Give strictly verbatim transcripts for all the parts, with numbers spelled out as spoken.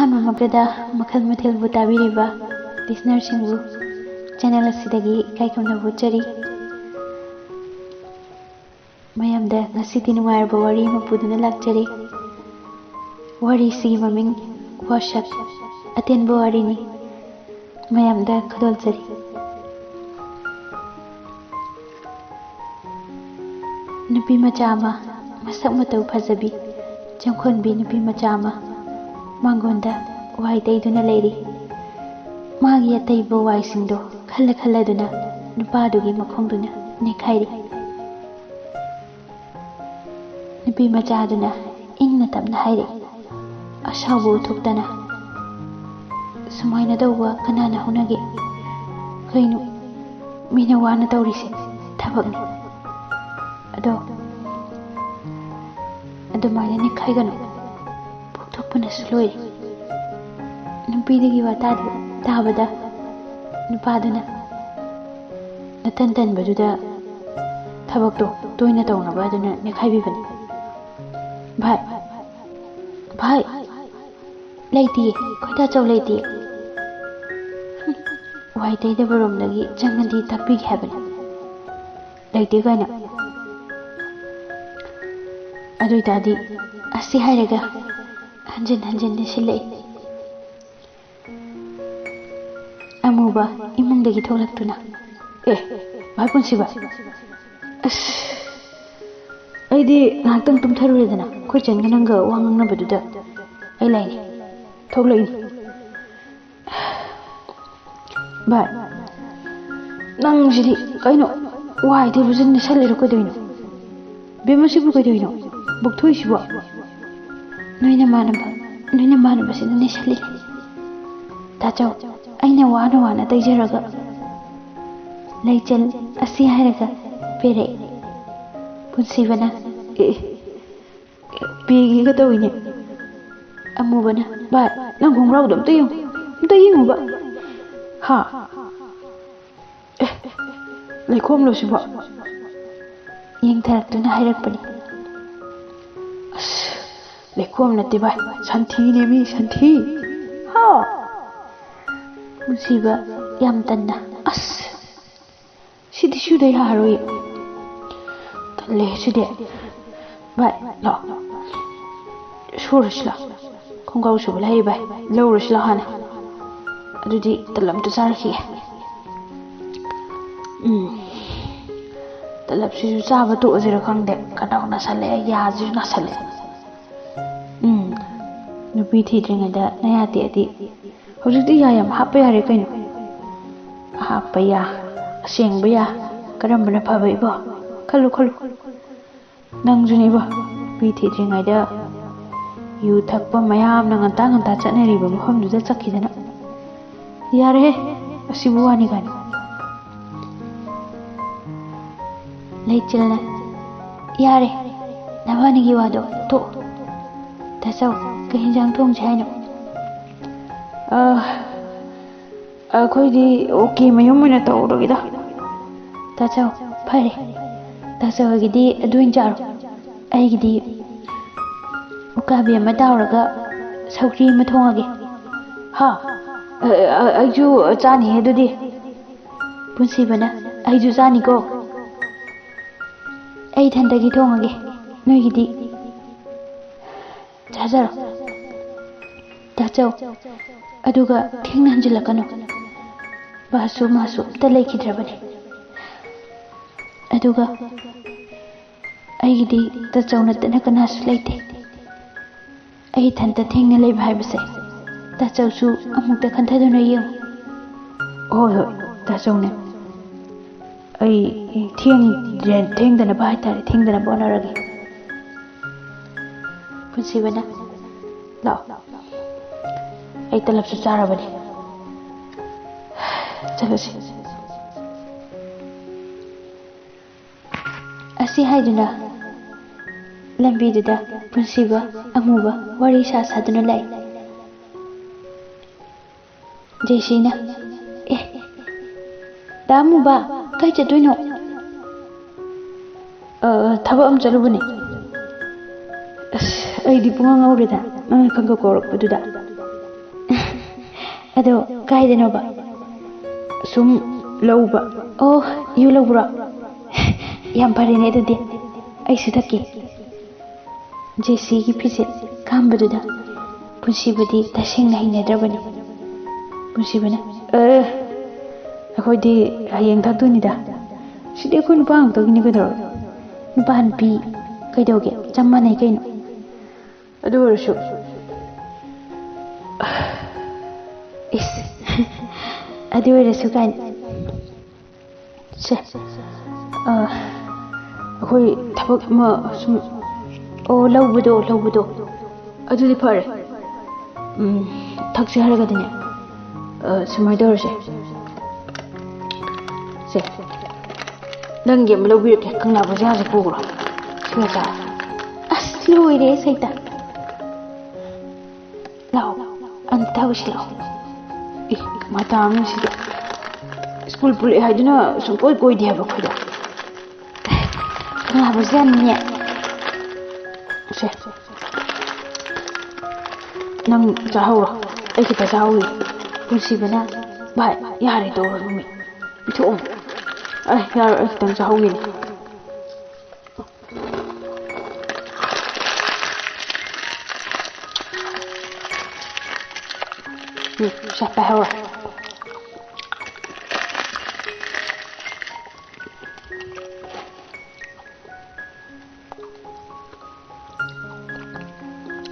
ꯑꯍꯥꯟꯕꯃꯛꯇꯗ ꯃꯈꯜ ꯃꯊꯦꯜꯕꯨ ꯇꯥꯕꯤꯔꯤꯕ listenerꯁꯤꯡꯕꯨ channel ꯑꯁꯤꯗꯒꯤ ꯏꯀꯥꯏ ꯈꯨꯝꯅꯕ ꯎꯠꯆꯔꯤ꯫ ꯃꯌꯥꯝꯗ ꯉꯁꯤꯗꯤ ꯅꯨꯡꯉꯥꯏꯔꯕ ꯋꯥꯔꯤ ꯑꯃ ꯄꯨꯗꯨꯅ ꯂꯥꯛꯆꯔꯤ꯫ ꯋꯥꯔꯤꯁꯤꯒꯤ ꯃꯃꯤꯡ ꯋꯥꯁꯛ, ꯑꯇꯦꯟꯕ ꯋꯥꯔꯤꯅꯤ꯫ ꯃꯌꯥꯝꯗ ꯈꯨꯗꯣꯜꯖꯔꯤ꯫ ꯅꯨꯄꯤ ꯃꯆꯥ ꯑꯃ, ꯃꯁꯛ ꯃꯇꯧ ꯐꯖꯕꯤ, ꯆꯪꯈꯣꯟꯕꯤ ꯅꯨꯄꯤ ꯃꯆꯥ ꯑꯃ ꯃꯥꯡꯒꯣꯟꯗ ꯋꯥꯏ ꯇꯩꯗꯨꯅ ꯂꯩꯔꯤ꯫ ꯃꯥꯒꯤ ꯑꯇꯩꯕ ꯋꯥꯏꯁꯤꯡꯗꯣ ꯈꯜꯂ ꯈꯜꯂꯗꯨꯅ ꯅꯨꯄꯥꯗꯨꯒꯤ ꯃꯈꯣꯡꯗꯨꯅ ꯅꯦꯠꯈꯥꯏꯔꯤ꯫ ꯅꯨꯄꯤ ꯃꯆꯥꯗꯨꯅ ꯏꯪꯅ ꯇꯞꯅ ꯍꯥꯏꯔꯛꯏ, ꯑꯁꯥꯎꯕ ꯎꯠꯊꯣꯛꯇꯅ꯫ "ꯁꯨꯃꯥꯏꯅ ꯇꯧꯕ ꯀꯅꯥꯅ ꯍꯧꯅꯒꯦ? ꯀꯩꯅꯣ, ꯃꯤꯅ ꯋꯥꯅ ꯇꯧꯔꯤꯁꯦ ꯊꯕꯛꯅꯤ꯫ ꯑꯗꯣ ꯑꯗꯨꯃꯥꯏꯅ ꯅꯦꯠꯈꯥꯏꯒꯅꯨ, ꯄꯣꯛꯊꯣꯛꯄꯅꯁꯨ ꯂꯣꯏꯔꯦ꯫" ꯅꯨꯄꯤꯗꯨꯒꯤ ꯋꯥꯇꯥꯗꯨ ꯇꯥꯕꯗ ꯅꯨꯄꯥꯗꯨꯅ ꯅꯇꯟ ꯇꯟꯕꯗꯨꯗ ꯊꯕꯛꯇꯣ ꯇꯣꯏꯅ ꯇꯧꯅꯕ ꯑꯗꯨꯅ ꯅꯦꯠꯈꯥꯏꯕꯤꯕꯅꯤ꯫ "ꯚꯥꯏ, ꯚꯥꯏ, ꯂꯩꯇꯤꯌꯦ, ꯈꯣꯏꯗꯥꯆꯧ ꯂꯩꯇꯤꯌꯦ꯫" "ꯍꯨꯝ, ꯋꯥꯏ ꯇꯩꯗꯕ ꯔꯣꯝꯗꯒꯤ ꯆꯪꯉꯗꯤ ꯇꯥꯛꯄꯤꯒꯦ ꯍꯥꯏꯕꯅꯤ꯫ ꯂꯩꯇꯦ ꯀꯥꯏꯅ꯫ ꯑꯗꯨ ꯑꯣꯏꯇꯥꯔꯗꯤ ꯑꯁꯤ ꯍꯥꯏꯔꯒ ꯍꯟꯖꯤꯟ ꯍꯟꯖꯤꯟ ꯅꯤꯡꯁꯤꯡꯂꯛꯏ꯫" ꯑꯃꯨꯕ ꯏꯃꯨꯡꯗꯒꯤ ꯊꯣꯛꯂꯛꯇꯨꯅ, "ꯑꯦ, ꯚꯥꯏ ꯄꯨꯟꯁꯤꯕ, ꯑꯁ, ꯑꯩꯗꯤ ꯉꯥꯏꯍꯥꯛꯇꯪ ꯇꯨꯝꯊꯔꯨꯔꯦꯗꯅ, ꯑꯩꯈꯣꯏ ꯆꯟꯒ ꯅꯪꯒ ꯋꯥ ꯉꯥꯡꯅꯕꯗꯨꯗ ꯑꯩ ꯂꯥꯛꯏꯅꯤ, ꯊꯣꯛꯂꯛꯏꯅꯤ꯫" "ꯚꯥꯏ, ꯅꯪꯁꯤꯗꯤ ꯀꯩꯅꯣ, ꯋꯥꯏ ꯇꯩꯕꯁꯤ ꯅꯦꯠꯁꯜꯂꯤꯔꯣ ꯀꯩꯗꯧꯔꯤꯅꯣ? ꯕꯦꯝꯃ, ꯁꯤꯕꯨ ꯀꯩꯗꯧꯔꯤꯅꯣ? ꯕꯨꯛꯊꯣꯛꯏꯁꯤꯕꯣ?" "ꯅꯣꯏ ꯅꯃꯥꯟꯅꯕ, ꯅꯣꯏ ꯅꯃꯥꯟꯅꯕꯁꯤꯅ ꯅꯦꯠꯁꯜꯂꯤꯅꯤ꯫ ꯇꯥꯆꯧ, ꯑꯩꯅ ꯋꯥꯅ ꯋꯥꯅ ꯇꯩꯖꯔꯒ ꯂꯩꯆꯜ ꯑꯁꯤ ꯍꯥꯏꯔꯒ ꯄꯤꯔꯛꯏ꯫" ꯄꯨꯟꯁꯤꯕꯅ, "ꯑꯦ, ꯑꯦ, ꯄꯤꯒꯦꯒ ꯇꯧꯏꯅꯦ꯫" ꯑꯃꯨꯕꯅ, "ꯚꯥꯏ, ꯅꯪ ꯈꯣꯡꯒ꯭ꯔꯥꯎꯗꯣ ꯑꯝꯇ ꯌꯦꯡꯉꯨ, ꯑꯝꯇ ꯌꯦꯡꯉꯨꯕ꯫" "ꯍꯥ? ꯑꯦ, ꯂꯩꯈꯣꯝꯂꯣ ꯁꯤꯕꯣ?" ꯌꯦꯡꯊꯔꯛꯇꯨꯅ ꯍꯥꯏꯔꯛꯄꯅꯤ꯫ "ꯑꯁ, ꯂꯩꯈꯣꯝ ꯅꯠꯇꯦ ꯚꯥꯏ, ꯁꯟꯊꯤꯅꯦꯃꯤ, ꯁꯟꯊꯤ꯫ ꯍꯥ? ꯄꯨꯟꯁꯤꯕ ꯌꯥꯝ ꯇꯟꯅ, "ꯑꯁ, ꯁꯤꯗꯤ ꯁꯨꯗ ꯌꯥꯔꯣꯏ꯫ ꯇꯜꯂꯦ ꯁꯤꯗꯤ꯫ ꯚꯥꯏ, ꯂꯥꯛꯑꯣ꯫ ꯁꯨꯔꯁꯤ ꯂꯥꯛꯑꯣ꯫ ꯈꯣꯡꯒ꯭ꯔꯥꯎ ꯁꯨꯕ ꯂꯩ ꯚꯥꯏ꯫ ꯂꯧꯔꯁꯤ ꯂꯥꯛꯑꯣ ꯍꯥꯟꯅ꯫ ꯑꯗꯨꯗꯤ ꯇꯂꯞꯇ ꯆꯥꯔꯛꯈꯤꯒꯦ꯫ ꯎꯝ꯫ ꯇꯂꯞꯁꯤꯁꯨ ꯆꯥꯕ ꯇꯣꯛꯑꯁꯤꯔ ꯈꯪꯗꯦ꯫ ꯈꯅꯥꯎ ꯅꯥꯁꯜꯂꯛꯑꯦ, ꯌꯥꯁꯤꯁꯨ ꯅꯥꯁꯜꯂꯛꯑꯦ꯫ ꯎꯝ꯫ ꯅꯨꯄꯤ ꯊꯤꯗ꯭ꯔꯤꯉꯩꯗ ꯅꯌꯥ ꯇꯦꯛꯑꯗꯤ ꯍꯧꯖꯤꯛꯇꯤ ꯌꯥ ꯌꯥꯝ ꯍꯥꯞꯄ ꯌꯥꯔꯦ ꯀꯩꯅꯣ꯫ ꯑꯍꯥꯞꯄ ꯌꯥ, ꯑꯁꯦꯡꯕ ꯌꯥ, ꯀꯔꯝꯕꯅ ꯐꯕ ꯏꯕꯣ? ꯈꯜꯂꯨ, ꯈꯜꯂꯨ꯫ ꯅꯪꯁꯨꯅꯦ ꯏꯕꯣ, ꯅꯨꯄꯤ ꯊꯤꯗ꯭ꯔꯤꯉꯩꯗ ꯌꯨ ꯊꯛꯄ ꯃꯌꯥꯝꯅ ꯉꯟꯇꯥ ꯉꯟꯇꯥ ꯆꯠꯅꯔꯤꯕ ꯃꯐꯝꯗꯨꯗ ꯆꯠꯈꯤꯗꯅ꯫ ꯌꯥꯔꯦꯍꯦ, ꯑꯁꯤꯕꯨ ꯋꯥꯅꯤ ꯀꯥꯏꯅ꯫ ꯂꯩꯆꯤꯜꯅ, "ꯌꯥꯔꯦ, ꯅꯕꯥꯅꯤꯒꯤ ꯋꯥꯗꯣ ꯇꯣꯛꯑꯣ꯫ ꯇꯥꯆꯧ, ꯀꯩ ꯍꯤꯟꯖꯥꯡ ꯊꯣꯡꯁꯦ ꯍꯥꯏꯅꯣ?" "ꯑ, ꯑꯩꯈꯣꯏꯗꯤ ꯑꯣꯀꯦ ꯃꯌꯨꯝ ꯑꯣꯏꯅ ꯇꯧꯔꯒꯦꯗ꯫" "ꯇꯥꯆꯧ, ꯐꯔꯦ꯫ ꯇꯥꯆꯧ ꯍꯣꯏꯒꯤꯗꯤ ꯑꯗꯨ ꯑꯣꯏꯅ ꯆꯥꯔꯣ꯫ ꯑꯩꯒꯤꯗꯤ ꯎꯀꯥꯕꯤ ꯑꯃ ꯇꯥꯎꯔꯒ ꯁꯧꯒ꯭ꯔꯤ ꯑꯃ ꯊꯣꯡꯉꯒꯦ꯫" "ꯍꯥ? ꯑ, ꯑ, ꯑꯩꯁꯨ ꯆꯥꯅꯤꯌꯦ ꯑꯗꯨꯗꯤ꯫" ꯄꯨꯟꯁꯤꯕꯅ, "ꯑꯩꯁꯨ ꯆꯥꯅꯤꯀꯣ꯫ ꯑꯩ ꯏꯊꯟꯇꯒꯤ ꯊꯣꯡꯉꯒꯦ, ꯅꯣꯏꯒꯤꯗꯤ ꯆꯥꯖꯔꯣ꯫ ꯇꯥꯆꯧ, ꯑꯗꯨꯒ ꯊꯦꯡꯅ ꯍꯟꯖꯤꯜꯂꯛꯀꯅꯨ꯫ ꯕꯥꯁꯁꯨ ꯃꯥꯁꯨ ꯑꯝꯇ ꯂꯩꯈꯤꯗ꯭ꯔꯕꯅꯤ꯫ ꯑꯗꯨꯒ ꯑꯩꯒꯤꯗꯤ ꯇꯥꯆꯧ ꯅꯠꯇꯅ ꯀꯅꯥꯁꯨ ꯂꯩꯇꯦ꯫ ꯑꯩ ꯏꯊꯟꯇ ꯊꯦꯡꯅ ꯂꯩꯕ ꯍꯥꯏꯕꯁꯦ ꯇꯥꯆꯧꯁꯨ ꯑꯃꯨꯛꯇ ꯈꯟꯊꯗꯨꯅ ꯌꯦꯡꯉꯨ꯫" "ꯍꯣꯏ, ꯍꯣꯏ, ꯇꯥꯆꯧꯅꯦ꯫ ꯑꯩ ꯊꯦꯡꯗ꯭ꯔꯦ-, ꯊꯦꯡꯗꯅꯕ ꯍꯥꯏꯇꯥꯔꯦ, ꯊꯦꯡꯗꯅꯕ ꯍꯣꯠꯅꯔꯒꯦ꯫" ꯄꯨꯟꯁꯤꯕꯅ, "ꯂꯥꯛꯑꯣ, ꯑꯩ ꯇꯂꯞꯁꯨ ꯆꯥꯔꯕꯅꯤ, ꯆꯠꯂꯁꯤ꯫" ꯑꯁꯤ ꯍꯥꯏꯗꯨꯅ ꯂꯝꯕꯤꯗꯨꯗ ꯄꯨꯟꯁꯤꯕ ꯑꯃꯨꯕ ꯋꯥꯔꯤ ꯁꯥ ꯁꯥꯗꯨꯅ ꯂꯥꯛꯏ꯫ ꯖꯦꯁꯤꯅ, "ꯑꯦ, ꯗꯥ ꯑꯃꯨꯕ, ꯀꯥꯏ ꯆꯠꯇꯣꯏꯅꯣ?" "ꯑ, ꯊꯕꯛ ꯑꯃ ꯆꯠꯂꯨꯕꯅꯦ꯫" "ꯑꯁ, ꯑꯩꯗꯤ ꯄꯨꯡꯉꯥꯡ ꯉꯥꯎꯔꯦꯗ, ꯅꯪꯅ ꯈꯪꯒ ꯀꯧꯔꯛꯄꯗꯨꯗ꯫ ꯑꯗꯣ ꯀꯥꯏꯗꯅꯣꯕ? ꯁꯨꯝ ꯂꯧꯕ꯫ ꯑꯣ, ꯌꯨ ꯂꯧꯕ꯭ꯔꯣ? ꯌꯥꯝ ꯐꯔꯦꯅꯦ ꯑꯗꯨꯗꯤ, ꯑꯩꯁꯨ ꯊꯛꯀꯦ꯫ ꯖꯦꯁꯤꯒꯤ ꯐꯤꯖꯦꯠ ꯀꯥꯝꯕꯗꯨꯗ ꯄꯨꯟꯁꯤꯕꯗꯤ ꯇꯁꯦꯡꯅ ꯍꯩꯅꯗ꯭ꯔꯕꯅꯤ꯫ ꯄꯨꯟꯁꯤꯕꯅ, "ꯑꯦ, ꯑꯩꯈꯣꯏꯗꯤ ꯍꯌꯦꯡ ꯊꯛꯇꯣꯏꯅꯤꯗ꯫ ꯁꯤꯗꯤ ꯑꯩꯈꯣꯏ ꯅꯨꯄꯥ ꯉꯥꯛꯇꯒꯤꯅꯤ ꯀꯩꯗꯧꯔꯒꯦ? ꯅꯨꯄꯥ ꯅꯨꯄꯤ ꯀꯩꯗꯧꯒꯦ? ꯆꯞ ꯃꯥꯟꯅꯩ ꯀꯩꯅꯣ?" ꯑꯗꯨ ꯑꯣꯏꯔꯁꯨ, ꯏꯁ, ꯑꯗꯨ ꯑꯣꯏꯔꯁꯨ ꯀꯥꯏꯅ꯫ ꯁꯦ, ꯑ, ꯑꯩꯈꯣꯏ ꯊꯕꯛ ꯑꯃ ꯁꯨꯝ, ꯑꯣ, ꯂꯧꯕꯗꯣ, ꯂꯧꯕꯗꯣ꯫ ꯑꯗꯨꯗꯤ ꯐꯔꯦ꯫ ꯎꯝ, ꯊꯛꯁꯦ ꯍꯥꯏꯔꯒꯗꯤꯅꯦ, ꯑ, ꯁꯨꯃꯥꯏꯅ ꯇꯧꯔꯁꯦ꯫ ꯁꯦ, ꯅꯪꯒꯤ ꯑꯃ ꯂꯧꯕꯤꯔꯛꯀꯦ, ꯀꯪꯂꯥ ꯕꯖꯥꯔꯁꯦ ꯄꯨꯈ꯭ꯔꯣ꯫ ꯁꯤꯒ ꯆꯥꯔꯣ꯫ ꯑꯁ, ꯂꯣꯏꯔꯦ ꯁꯩꯇ꯫ ꯂꯥꯛꯑꯣ, ꯑꯝꯇ ꯊꯛꯎꯁꯤ ꯂꯥꯛꯑꯣ꯫ ꯏ, ꯃꯇꯥ ꯑꯃꯅꯤ ꯁꯤꯗꯤ꯫ ꯁ꯭ꯀꯨꯜ ꯄꯨꯜꯂꯛꯑꯦ ꯍꯥꯏꯗꯨꯅ ꯁꯨꯡꯀꯣꯏ ꯀꯣꯏꯗꯦ ꯍꯥꯏꯕ ꯑꯩꯈꯣꯏꯗ꯫ ꯀꯪꯂꯥ ꯕꯖꯥꯔꯅꯤꯅꯦ꯫ ꯁꯦ, ꯅꯪ ꯆꯥꯍꯧꯔꯣ, ꯑꯩ ꯈꯤꯇ ꯆꯥꯍꯧꯒꯦ꯫ ꯄꯨꯟꯁꯤꯕꯅ, "ꯚꯥꯏ, ꯌꯥꯔꯦ, ꯇꯣꯛꯑꯣ, ꯅꯨꯃꯤꯠ ꯄꯤꯊꯣꯛꯑꯣ꯫ ꯑꯩ ꯌꯥꯔꯣꯏ, ꯑꯩ ꯈꯤꯇꯪ ꯆꯥꯍꯧꯒꯦꯅꯦ꯫" ꯎꯝ, ꯁꯦ, ꯄꯥꯏꯍꯧꯔꯣ꯫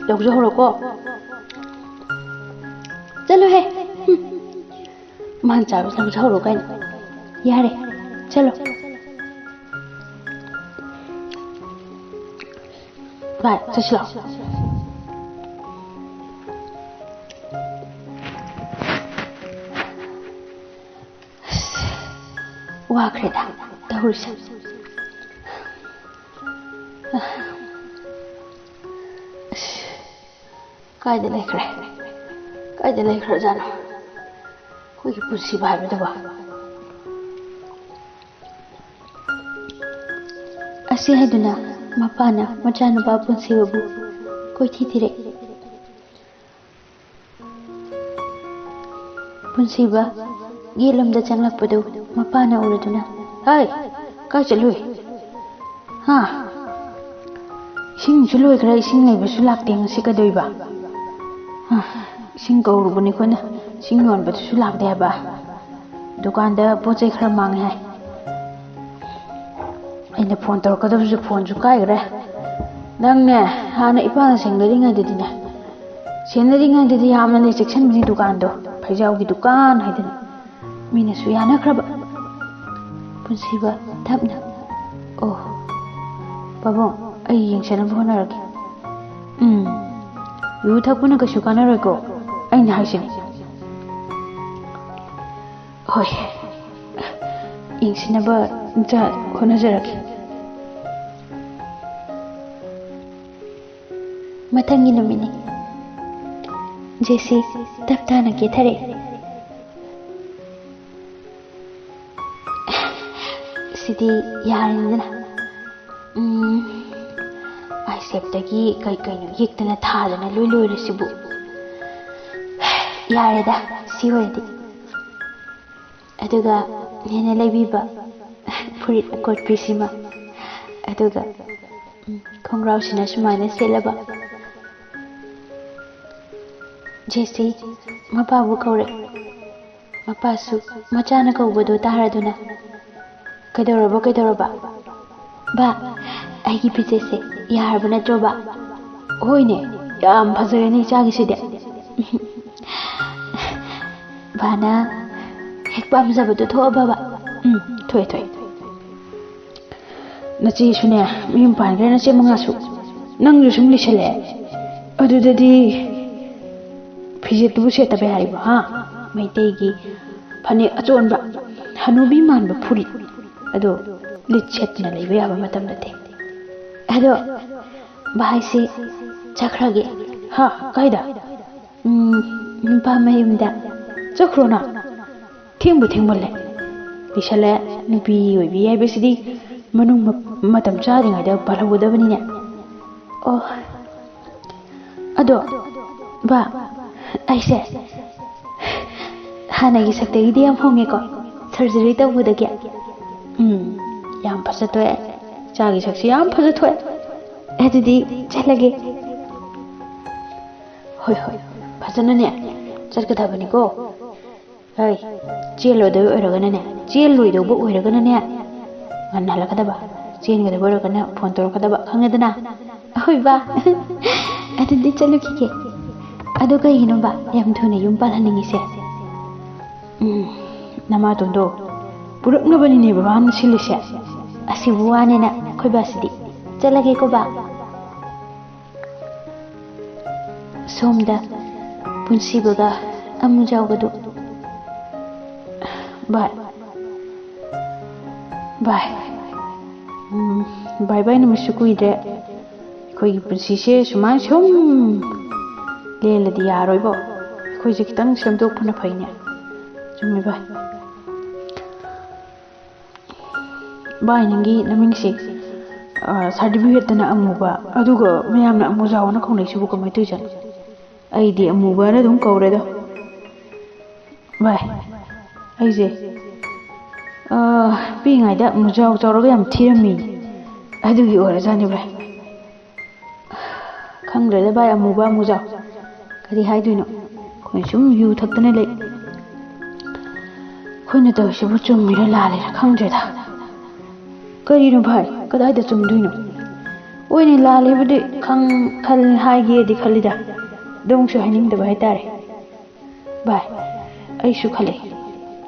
ꯂꯧꯖꯍꯧꯔꯣꯀꯣ꯫ ꯆꯠꯂꯨꯍꯦ꯫ ꯍꯨꯝ꯫ ꯃꯥꯅ ꯆꯥꯕ ꯂꯧꯖꯍꯧꯔꯣ ꯀꯥꯏꯅ꯫ ꯌꯥꯔꯦ, ꯆꯠꯂꯣ꯫ ꯚꯥꯏ, ꯆꯠꯁꯤ ꯂꯥꯛꯑꯣ꯫ ꯑꯁ, ꯋꯥꯈ꯭ꯔꯦꯗ ꯇꯧꯔꯤꯁꯦ꯫ ꯑꯁ, ꯀꯥꯏꯗ ꯂꯩꯈ꯭ꯔꯦ? ꯀꯥꯏꯗ ꯂꯩꯈ꯭ꯔꯖꯥꯠꯅꯣ? ꯑꯩꯈꯣꯏꯒꯤ ꯄꯨꯟꯁꯤꯕ ꯍꯥꯏꯕꯗꯨꯕꯣ? ꯑꯁꯤ ꯍꯥꯏꯗꯨꯅ ꯃꯄꯥꯅ ꯃꯆꯥꯅꯨꯄꯥ ꯄꯨꯟꯁꯤꯕꯕꯨ ꯀꯣꯏꯊꯤ ꯊꯤꯔꯦ꯫ ꯄꯨꯟꯁꯤꯕ ꯌꯦꯠꯂꯣꯝꯗ ꯆꯪꯂꯛꯄꯗꯨ ꯃꯄꯥꯅ ꯎꯔꯗꯨꯅ, "ꯍꯥꯏ, ꯀꯥꯏ ꯆꯠꯂꯨꯏ? ꯍꯥ? ꯏꯁꯤꯡꯁꯨ ꯂꯣꯏꯈ꯭ꯔꯦ, ꯏꯁꯤꯡ ꯂꯩꯕꯁꯨ ꯂꯥꯛꯇꯦ, ꯉꯁꯤ ꯀꯩꯗꯧꯏꯕ? ꯍꯥ, ꯏꯁꯤꯡ ꯀꯧꯔꯨꯕꯅꯤ ꯑꯩꯈꯣꯏꯅ, ꯏꯁꯤꯡ ꯌꯣꯟꯕꯗꯨꯁꯨ ꯂꯥꯛꯇꯦ ꯍꯥꯏꯕ꯫ ꯗꯨꯀꯥꯟꯗ ꯄꯣꯠ ꯆꯩ ꯈꯔ ꯃꯥꯡꯉꯦ ꯍꯥꯏ꯫ ꯑꯩꯅ ꯐꯣꯟ ꯇꯧꯔꯛꯀꯗꯕꯁꯨ ꯐꯣꯟꯁꯨ ꯀꯥꯏꯈ꯭ꯔꯦ꯫ ꯅꯪꯅꯦ, ꯍꯥꯟꯅ ꯏꯄꯥꯅ ꯁꯦꯡꯅꯔꯤꯉꯩꯗꯗꯤꯅꯦ, ꯁꯦꯟꯅꯔꯤꯉꯩꯗꯗꯤ ꯌꯥꯝꯅꯅꯦ ꯆꯦꯛꯁꯤꯟꯕꯅꯤ ꯗꯨꯀꯥꯟꯗꯣ, ꯐꯩꯖꯥꯎꯒꯤ ꯗꯨꯀꯥꯟ ꯍꯥꯏꯗꯅ꯫ ꯃꯤꯅꯁꯨ ꯌꯥꯅꯈ꯭ꯔꯕ꯫ ꯄꯨꯟꯁꯤꯕ ꯇꯞꯅ, "ꯑꯣ, ꯄꯥꯕꯨꯡ, ꯑꯩ ꯌꯦꯡꯁꯅꯕ ꯍꯣꯠꯅꯔꯒꯦ꯫ ꯎꯝ, ꯌꯨ ꯊꯛꯄꯅ ꯀꯩꯁꯨ ꯀꯥꯟꯅꯔꯣꯏꯀꯣ, ꯑꯩꯅ ꯍꯥꯏꯁꯤꯅꯤ꯫" "ꯍꯣꯏ, ꯌꯦꯡꯁꯤꯟꯅꯕ ꯍꯣꯠꯅꯖꯔꯒꯦ꯫" ꯃꯊꯪꯒꯤ ꯅꯨꯃꯤꯠꯅꯤ꯫ ꯖꯦꯁꯤ ꯇꯞ ꯇꯥꯅ ꯀꯦꯊꯔꯛꯑꯦ꯫ "ꯁꯤꯗꯤ ꯌꯥꯔꯅꯤꯗꯅ꯫ ꯎꯝ, ꯑꯥꯏꯁꯦꯞꯇꯒꯤ ꯀꯩ ꯀꯩꯅꯣ ꯌꯦꯛꯇꯅ ꯊꯥꯗꯅ ꯂꯣꯏ ꯂꯣꯏꯔꯦ ꯁꯤꯕꯨ꯫ ꯌꯥꯔꯦꯗ, ꯁꯤ ꯑꯣꯏꯔꯗꯤ꯫" ꯑꯗꯨꯒ ꯅꯦꯅꯦ ꯂꯩꯕꯤꯕ ꯐꯨꯔꯤꯠ ꯑꯀꯣꯠꯄꯤꯁꯤꯃ, ꯑꯗꯨꯒ, ꯎꯝ, ꯈꯣꯡꯒ꯭ꯔꯥꯎꯁꯤꯅ ꯁꯨꯃꯥꯏꯅ ꯁꯦꯠꯂꯕ꯫ ꯖꯦꯁꯤ ꯃꯄꯥꯕꯨ ꯀꯧꯔꯦ꯫ ꯃꯄꯥꯁꯨ ꯃꯆꯥꯅ ꯀꯧꯕꯗꯨ ꯇꯥꯔꯗꯨꯅ, "ꯀꯩꯗꯧꯔꯕ, ꯀꯩꯗꯧꯔꯕ?" "ꯕꯥ, ꯑꯩꯒꯤ ꯐꯤꯖꯦꯠꯁꯦ ꯌꯥꯔꯕ ꯅꯠꯇ꯭ꯔꯣ, ꯕꯥ?" "ꯍꯣꯏꯅꯦ, ꯌꯥꯝ ꯐꯖꯔꯦꯅꯦ ꯏꯆꯥꯒꯤꯁꯤꯗꯤ꯫" "ꯕꯥꯅ ꯍꯦꯛ ꯄꯥꯝꯖꯕꯗꯨ ꯊꯣꯛꯑꯕꯕ?" "ꯎꯝ, ꯊꯣꯛꯑꯦ, ꯊꯣꯛꯑꯦ꯫ ꯅꯆꯦꯁꯨꯅꯦ ꯃꯌꯨꯝ ꯄꯥꯟꯈ꯭ꯔꯦ, ꯅꯆꯦ ꯃꯉꯥꯁꯨ꯫ ꯅꯪꯁꯨ ꯁꯨꯝ ꯂꯤꯁꯜꯂꯛꯑꯦ꯫ ꯑꯗꯨꯗꯗꯤ ꯐꯤꯖꯦꯠꯇꯨꯕꯨ ꯁꯦꯠꯇꯕ ꯌꯥꯔꯤꯕꯣ, ꯍꯥ? ꯃꯩꯇꯩꯒꯤ ꯐꯅꯦꯛ ꯑꯆꯣꯟꯕ, ꯍꯅꯨꯕꯤ ꯃꯥꯟꯕ ꯐꯨꯔꯤꯠ ꯑꯗꯣ ꯂꯤꯠ ꯁꯦꯠꯇꯅ ꯂꯩꯕ ꯌꯥꯕ ꯃꯇꯝ ꯅꯠꯇꯦ꯫ ꯑꯗꯣ ꯚꯥꯏꯁꯤ ꯆꯠꯈ꯭ꯔꯒꯦ꯫" "ꯍꯥ? ꯀꯥꯏꯗ?" "ꯎꯝ, ꯅꯨꯄꯥ ꯃꯌꯨꯝꯗ꯫" "ꯆꯠꯈ꯭ꯔꯣꯅ, ꯊꯦꯡꯕꯨ ꯊꯦꯡꯃꯜꯂꯦ꯫ ꯂꯤꯁꯜꯂꯦ, ꯅꯨꯄꯤ ꯑꯣꯏꯕꯤ ꯍꯥꯏꯕꯁꯤꯗꯤ ꯃꯅꯨꯡ ꯃ-, ꯃꯇꯝ ꯆꯥꯗ꯭ꯔꯤꯉꯩꯗ ꯄꯥꯜꯍꯧꯒꯗꯕꯅꯤꯅꯦ꯫" "ꯑꯣ, ꯑꯗꯣ ꯕꯥ, ꯑꯩꯁꯦ ꯍꯥꯟꯅꯒꯤ ꯁꯛꯇꯒꯤꯗꯤ ꯌꯥꯝ ꯍꯣꯡꯉꯦꯀꯣ, ꯁꯔꯖꯔꯤ ꯇꯧꯕꯗꯒꯤ꯫ ꯎꯝ, ꯌꯥꯝ ꯐꯖꯊꯣꯛꯑꯦ꯫ ꯏꯆꯥꯒꯤ ꯁꯛꯁꯤ ꯌꯥꯝ ꯐꯖꯊꯣꯛꯑꯦ꯫ ꯑꯗꯨꯗꯤ ꯆꯠꯂꯒꯦ꯫ ꯍꯣꯏ, ꯍꯣꯏ, ꯐꯖꯅꯅꯦ ꯆꯠꯀꯗꯕꯅꯤꯀꯣ꯫ ꯍꯣꯏ, ꯆꯦꯜꯂꯣꯏꯗꯕ ꯑꯣꯏꯔꯒꯅꯅꯦ, ꯆꯦꯜꯂꯣꯏꯗꯧꯕ ꯑꯣꯏꯔꯒꯅꯅꯦ, ꯉꯟꯅ ꯍꯜꯂꯛꯀꯗꯕ, ꯆꯦꯟꯒꯗꯕ ꯑꯣꯏꯔꯒꯅ ꯐꯣꯟ ꯇꯧꯔꯛꯀꯗꯕ, ꯈꯪꯉꯦꯗꯅ? ꯑꯍꯣꯏ ꯕꯥ꯫ ꯑꯗꯨꯗꯤ ꯆꯠꯂꯨꯈꯤꯒꯦ꯫ ꯑꯗꯣ ꯀꯩꯒꯤꯅꯣꯕ ꯌꯥꯝ ꯊꯨꯅ ꯌꯨꯝ ꯄꯥꯜꯍꯟꯅꯤꯡꯉꯤꯁꯦ? ꯎꯝ, ꯅꯃꯥꯇꯣꯟꯗꯣ ꯄꯨꯔꯛꯅꯕꯅꯤꯅꯦ ꯕꯕꯥꯅ ꯁꯤꯜꯂꯤꯁꯦ꯫ ꯑꯁꯤꯕꯨ ꯋꯥꯅꯦꯅ ꯑꯩꯈꯣꯏ ꯕꯥꯁꯤꯗꯤ꯫ ꯆꯠꯂꯒꯦꯀꯣ ꯕꯥ꯫ ꯁꯣꯝꯗ ꯄꯨꯟꯁꯤꯕꯒ ꯑꯃꯨꯖꯥꯎꯒꯗꯨ꯫ ꯚꯥꯏ, ꯚꯥꯏ, ꯎꯝ, ꯚꯥꯏ, ꯚꯥꯏ, ꯅꯨꯃꯤꯠꯁꯨ ꯀꯨꯏꯗ꯭ꯔꯦ꯫ ꯑꯩꯈꯣꯏꯒꯤ ꯄꯨꯟꯁꯤꯁꯦ ꯁꯨꯃꯥꯏꯅ ꯁꯨꯝ ꯂꯦꯜꯂꯗꯤ ꯌꯥꯔꯣꯏꯕꯣ꯫ ꯑꯩꯈꯣꯏꯁꯦ ꯈꯤꯇꯪ ꯁꯦꯝꯗꯣꯛꯄꯅ ꯐꯩꯅꯦ꯫ ꯆꯨꯝꯃꯦ ꯚꯥꯏ꯫ ꯚꯥꯏ, ꯅꯪꯒꯤ ꯅꯃꯤꯡꯁꯦ, ꯑ, ꯁꯥꯔꯇꯤꯐꯤꯀꯦꯠꯇꯅ ꯑꯃꯨꯕ, ꯑꯗꯨꯒ ꯃꯌꯥꯝꯅ ꯑꯃꯨꯖꯥꯎꯅ ꯀꯧꯅꯩꯁꯤꯕꯨ ꯀꯃꯥꯏꯅ ꯇꯧꯔꯤꯖꯥꯠꯅꯣ? ꯑꯩꯗꯤ ꯑꯃꯨꯕꯅ ꯑꯗꯨꯝ ꯀꯧꯔꯦꯗ꯫ ꯚꯥꯏ, ꯑꯩꯁꯦ, ꯑ, ꯄꯤꯛꯏꯉꯩꯗ ꯑꯃꯨꯖꯥꯎ ꯆꯥꯎꯔꯒ ꯌꯥꯝ ꯊꯤꯔꯝꯃꯤ꯫ ꯑꯗꯨꯒꯤ ꯑꯣꯏꯔꯖꯥꯠꯅꯤ ꯚꯥꯏ꯫ ꯈꯪꯗ꯭ꯔꯦꯗ ꯚꯥꯏ, ꯑꯃꯨꯕ ꯑꯃꯨꯖꯥꯎ꯫ ꯀꯔꯤ ꯍꯥꯏꯗꯣꯏꯅꯣ? ꯑꯩꯈꯣꯏ ꯁꯨꯝ ꯌꯨ ꯊꯛꯇꯅ ꯂꯩ꯫ ꯑꯩꯈꯣꯏꯅ ꯇꯧꯔꯤꯁꯤꯕꯨ ꯆꯨꯝꯃꯤꯔ ꯂꯥꯜꯂꯤꯔ ꯈꯪꯗ꯭ꯔꯦꯗ꯫ ꯀꯔꯤꯅꯣ ꯚꯥꯏ? ꯀꯗꯥꯏꯗ ꯆꯨꯝꯗꯣꯏꯅꯣ? ꯍꯣꯏꯅꯦ, ꯂꯥꯜꯂꯦꯕꯨꯗꯤ ꯈꯪ-, ꯈꯜ-, ꯍꯥꯏꯒꯦꯗꯤ ꯈꯜꯂꯤꯗ꯫ ꯑꯗꯨ ꯑꯃꯨꯛꯁꯨ ꯍꯥꯏꯅꯤꯡꯗꯕ ꯍꯥꯏꯇꯥꯔꯦ꯫ ꯚꯥꯏ, ꯑꯩꯁꯨ ꯈꯜꯂꯦ,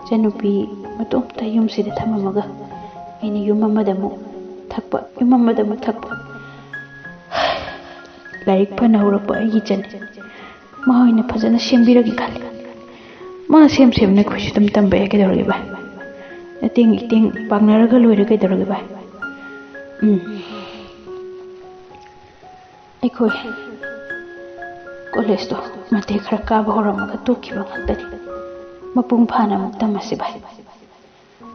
ꯏꯆꯟꯅꯨꯄꯤ ꯃꯇꯣꯝꯇ ꯌꯨꯝꯁꯤꯗ ꯊꯝꯃꯝꯃꯒ ꯑꯩꯅ ꯌꯨꯝ ꯑꯃꯗ ꯑꯃꯨꯛ ꯊꯛꯄ, ꯌꯨꯝ ꯑꯃꯗ ꯑꯃꯨꯛ ꯊꯛꯄ꯫ ꯂꯥꯏꯔꯤꯛ ꯐꯅ ꯍꯧꯔꯛꯄ ꯑꯩꯒꯤ ꯏꯆꯟ, ꯃꯥ ꯑꯣꯏꯅ ꯐꯖꯅ ꯁꯦꯝꯕꯤꯔꯒꯦ ꯈꯜꯂꯦ꯫ ꯃꯥ ꯁꯦꯝ ꯁꯦꯝꯅ ꯑꯩꯈꯣꯏꯁꯨ ꯑꯗꯨꯝ ꯇꯝꯕ ꯌꯥꯏ, ꯀꯩꯗꯧꯔꯒꯦ ꯚꯥꯏ? ꯑꯇꯦꯡ ꯏꯇꯦꯡ ꯄꯥꯡꯅꯔꯒ ꯂꯣꯏꯔꯦ, ꯀꯩꯗꯧꯔꯒꯦ ꯚꯥꯏ? ꯎꯝ꯫ ꯑꯩꯈꯣꯏ ꯀꯣꯂꯦꯖꯇꯣ ꯃꯇꯦꯛ ꯈꯔ ꯀꯥꯕ ꯍꯧꯔꯝꯃꯒ ꯇꯣꯛꯈꯤꯕ ꯉꯥꯛꯇꯅꯤ꯫ ꯃꯄꯨꯡ ꯐꯥꯅ ꯑꯃꯨꯛ ꯇꯝꯃꯁꯤ ꯚꯥꯏ꯫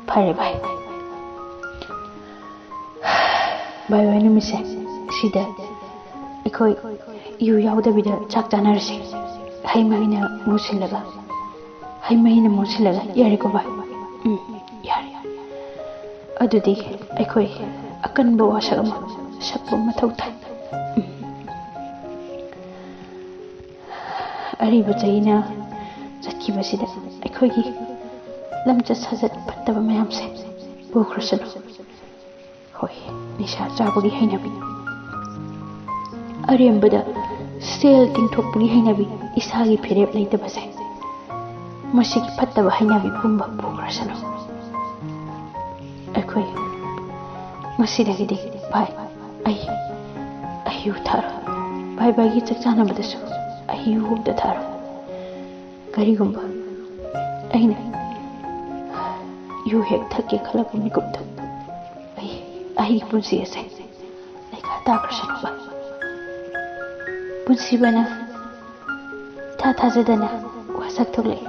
ꯐꯔꯦ ꯚꯥꯏ꯫ ꯚꯥꯏ, ꯚꯥꯏ, ꯅꯨꯃꯤꯠꯁꯦ ꯁꯤꯗ ꯑꯩꯈꯣꯏ ꯌꯨ ꯌꯥꯎꯗꯕꯤꯗ ꯆꯥꯛ ꯆꯥꯅꯔꯁꯦ꯫ ꯍꯩ ꯃꯍꯤꯅ ꯃꯨꯁꯤꯜꯂꯒ, ꯍꯩ ꯃꯍꯤꯅ ꯃꯨꯁꯤꯜꯂꯒ꯫ ꯌꯥꯔꯦꯀꯣ ꯚꯥꯏ? ꯎꯝ, ꯌꯥꯔꯦ꯫ ꯑꯗꯨꯗꯤ ꯑꯩꯈꯣꯏ ꯑꯀꯟꯕ ꯋꯥꯁꯛ ꯑꯃ ꯁꯛꯄ ꯃꯊꯧ ꯇꯥꯏ꯫ ꯎꯝ꯫ ꯑꯔꯤꯕ ꯆꯍꯤꯅ ꯆꯠꯈꯤꯕꯁꯤꯗ ꯑꯩꯈꯣꯏꯒꯤ ꯂꯝꯆꯠ ꯁꯥꯖꯠ ꯐꯠꯇꯕ ꯃꯌꯥꯝꯁꯦ ꯄꯨꯈ꯭ꯔꯁꯅꯨ꯫ ꯍꯣꯏ, ꯅꯤꯁꯥ ꯆꯥꯕꯒꯤ ꯍꯩꯅꯕꯤ, ꯑꯔꯦꯝꯕꯗ ꯁꯦꯜ ꯇꯤꯡꯊꯣꯛꯄꯒꯤ ꯍꯩꯅꯕꯤ, ꯏꯁꯥꯒꯤ ꯐꯤꯔꯦꯞ ꯂꯩꯇꯕꯁꯦ, ꯃꯁꯤꯒꯤ ꯐꯠꯇꯕ ꯍꯩꯅꯕꯤ ꯄꯨꯝꯕ ꯄꯨꯈ꯭ꯔꯁꯅꯨ꯫ ꯑꯩꯈꯣꯏ ꯉꯁꯤꯗꯒꯤꯗꯤ, ꯚꯥꯏ, ꯑꯩ ꯑꯩ ꯌꯨ ꯊꯛꯑꯔꯣꯏ꯫ ꯚꯥꯏ, ꯚꯥꯏꯒꯤ ꯆꯥꯛ ꯆꯥꯅꯕꯗꯁꯨ ꯑꯩ ꯌꯨ ꯑꯝꯇ ꯊꯛꯑꯔꯣꯏ꯫ ꯀꯔꯤꯒꯨꯝꯕ ꯑꯩꯅ ꯌꯨ ꯍꯦꯛ ꯊꯛꯀꯦ ꯈꯜꯂꯛꯄ ꯃꯤꯀꯨꯞꯇ ꯑꯩ ꯑꯩꯒꯤ ꯄꯨꯟꯁꯤ ꯑꯁꯦ ꯂꯩꯈꯥ ꯇꯥꯈ꯭ꯔꯁꯅꯨꯕ꯫ ꯄꯨꯟꯁꯤꯕꯅ ꯏꯊꯥ ꯊꯥꯖꯗꯅ ꯋꯥꯁꯛ ꯊꯣꯛꯂꯛꯏ꯫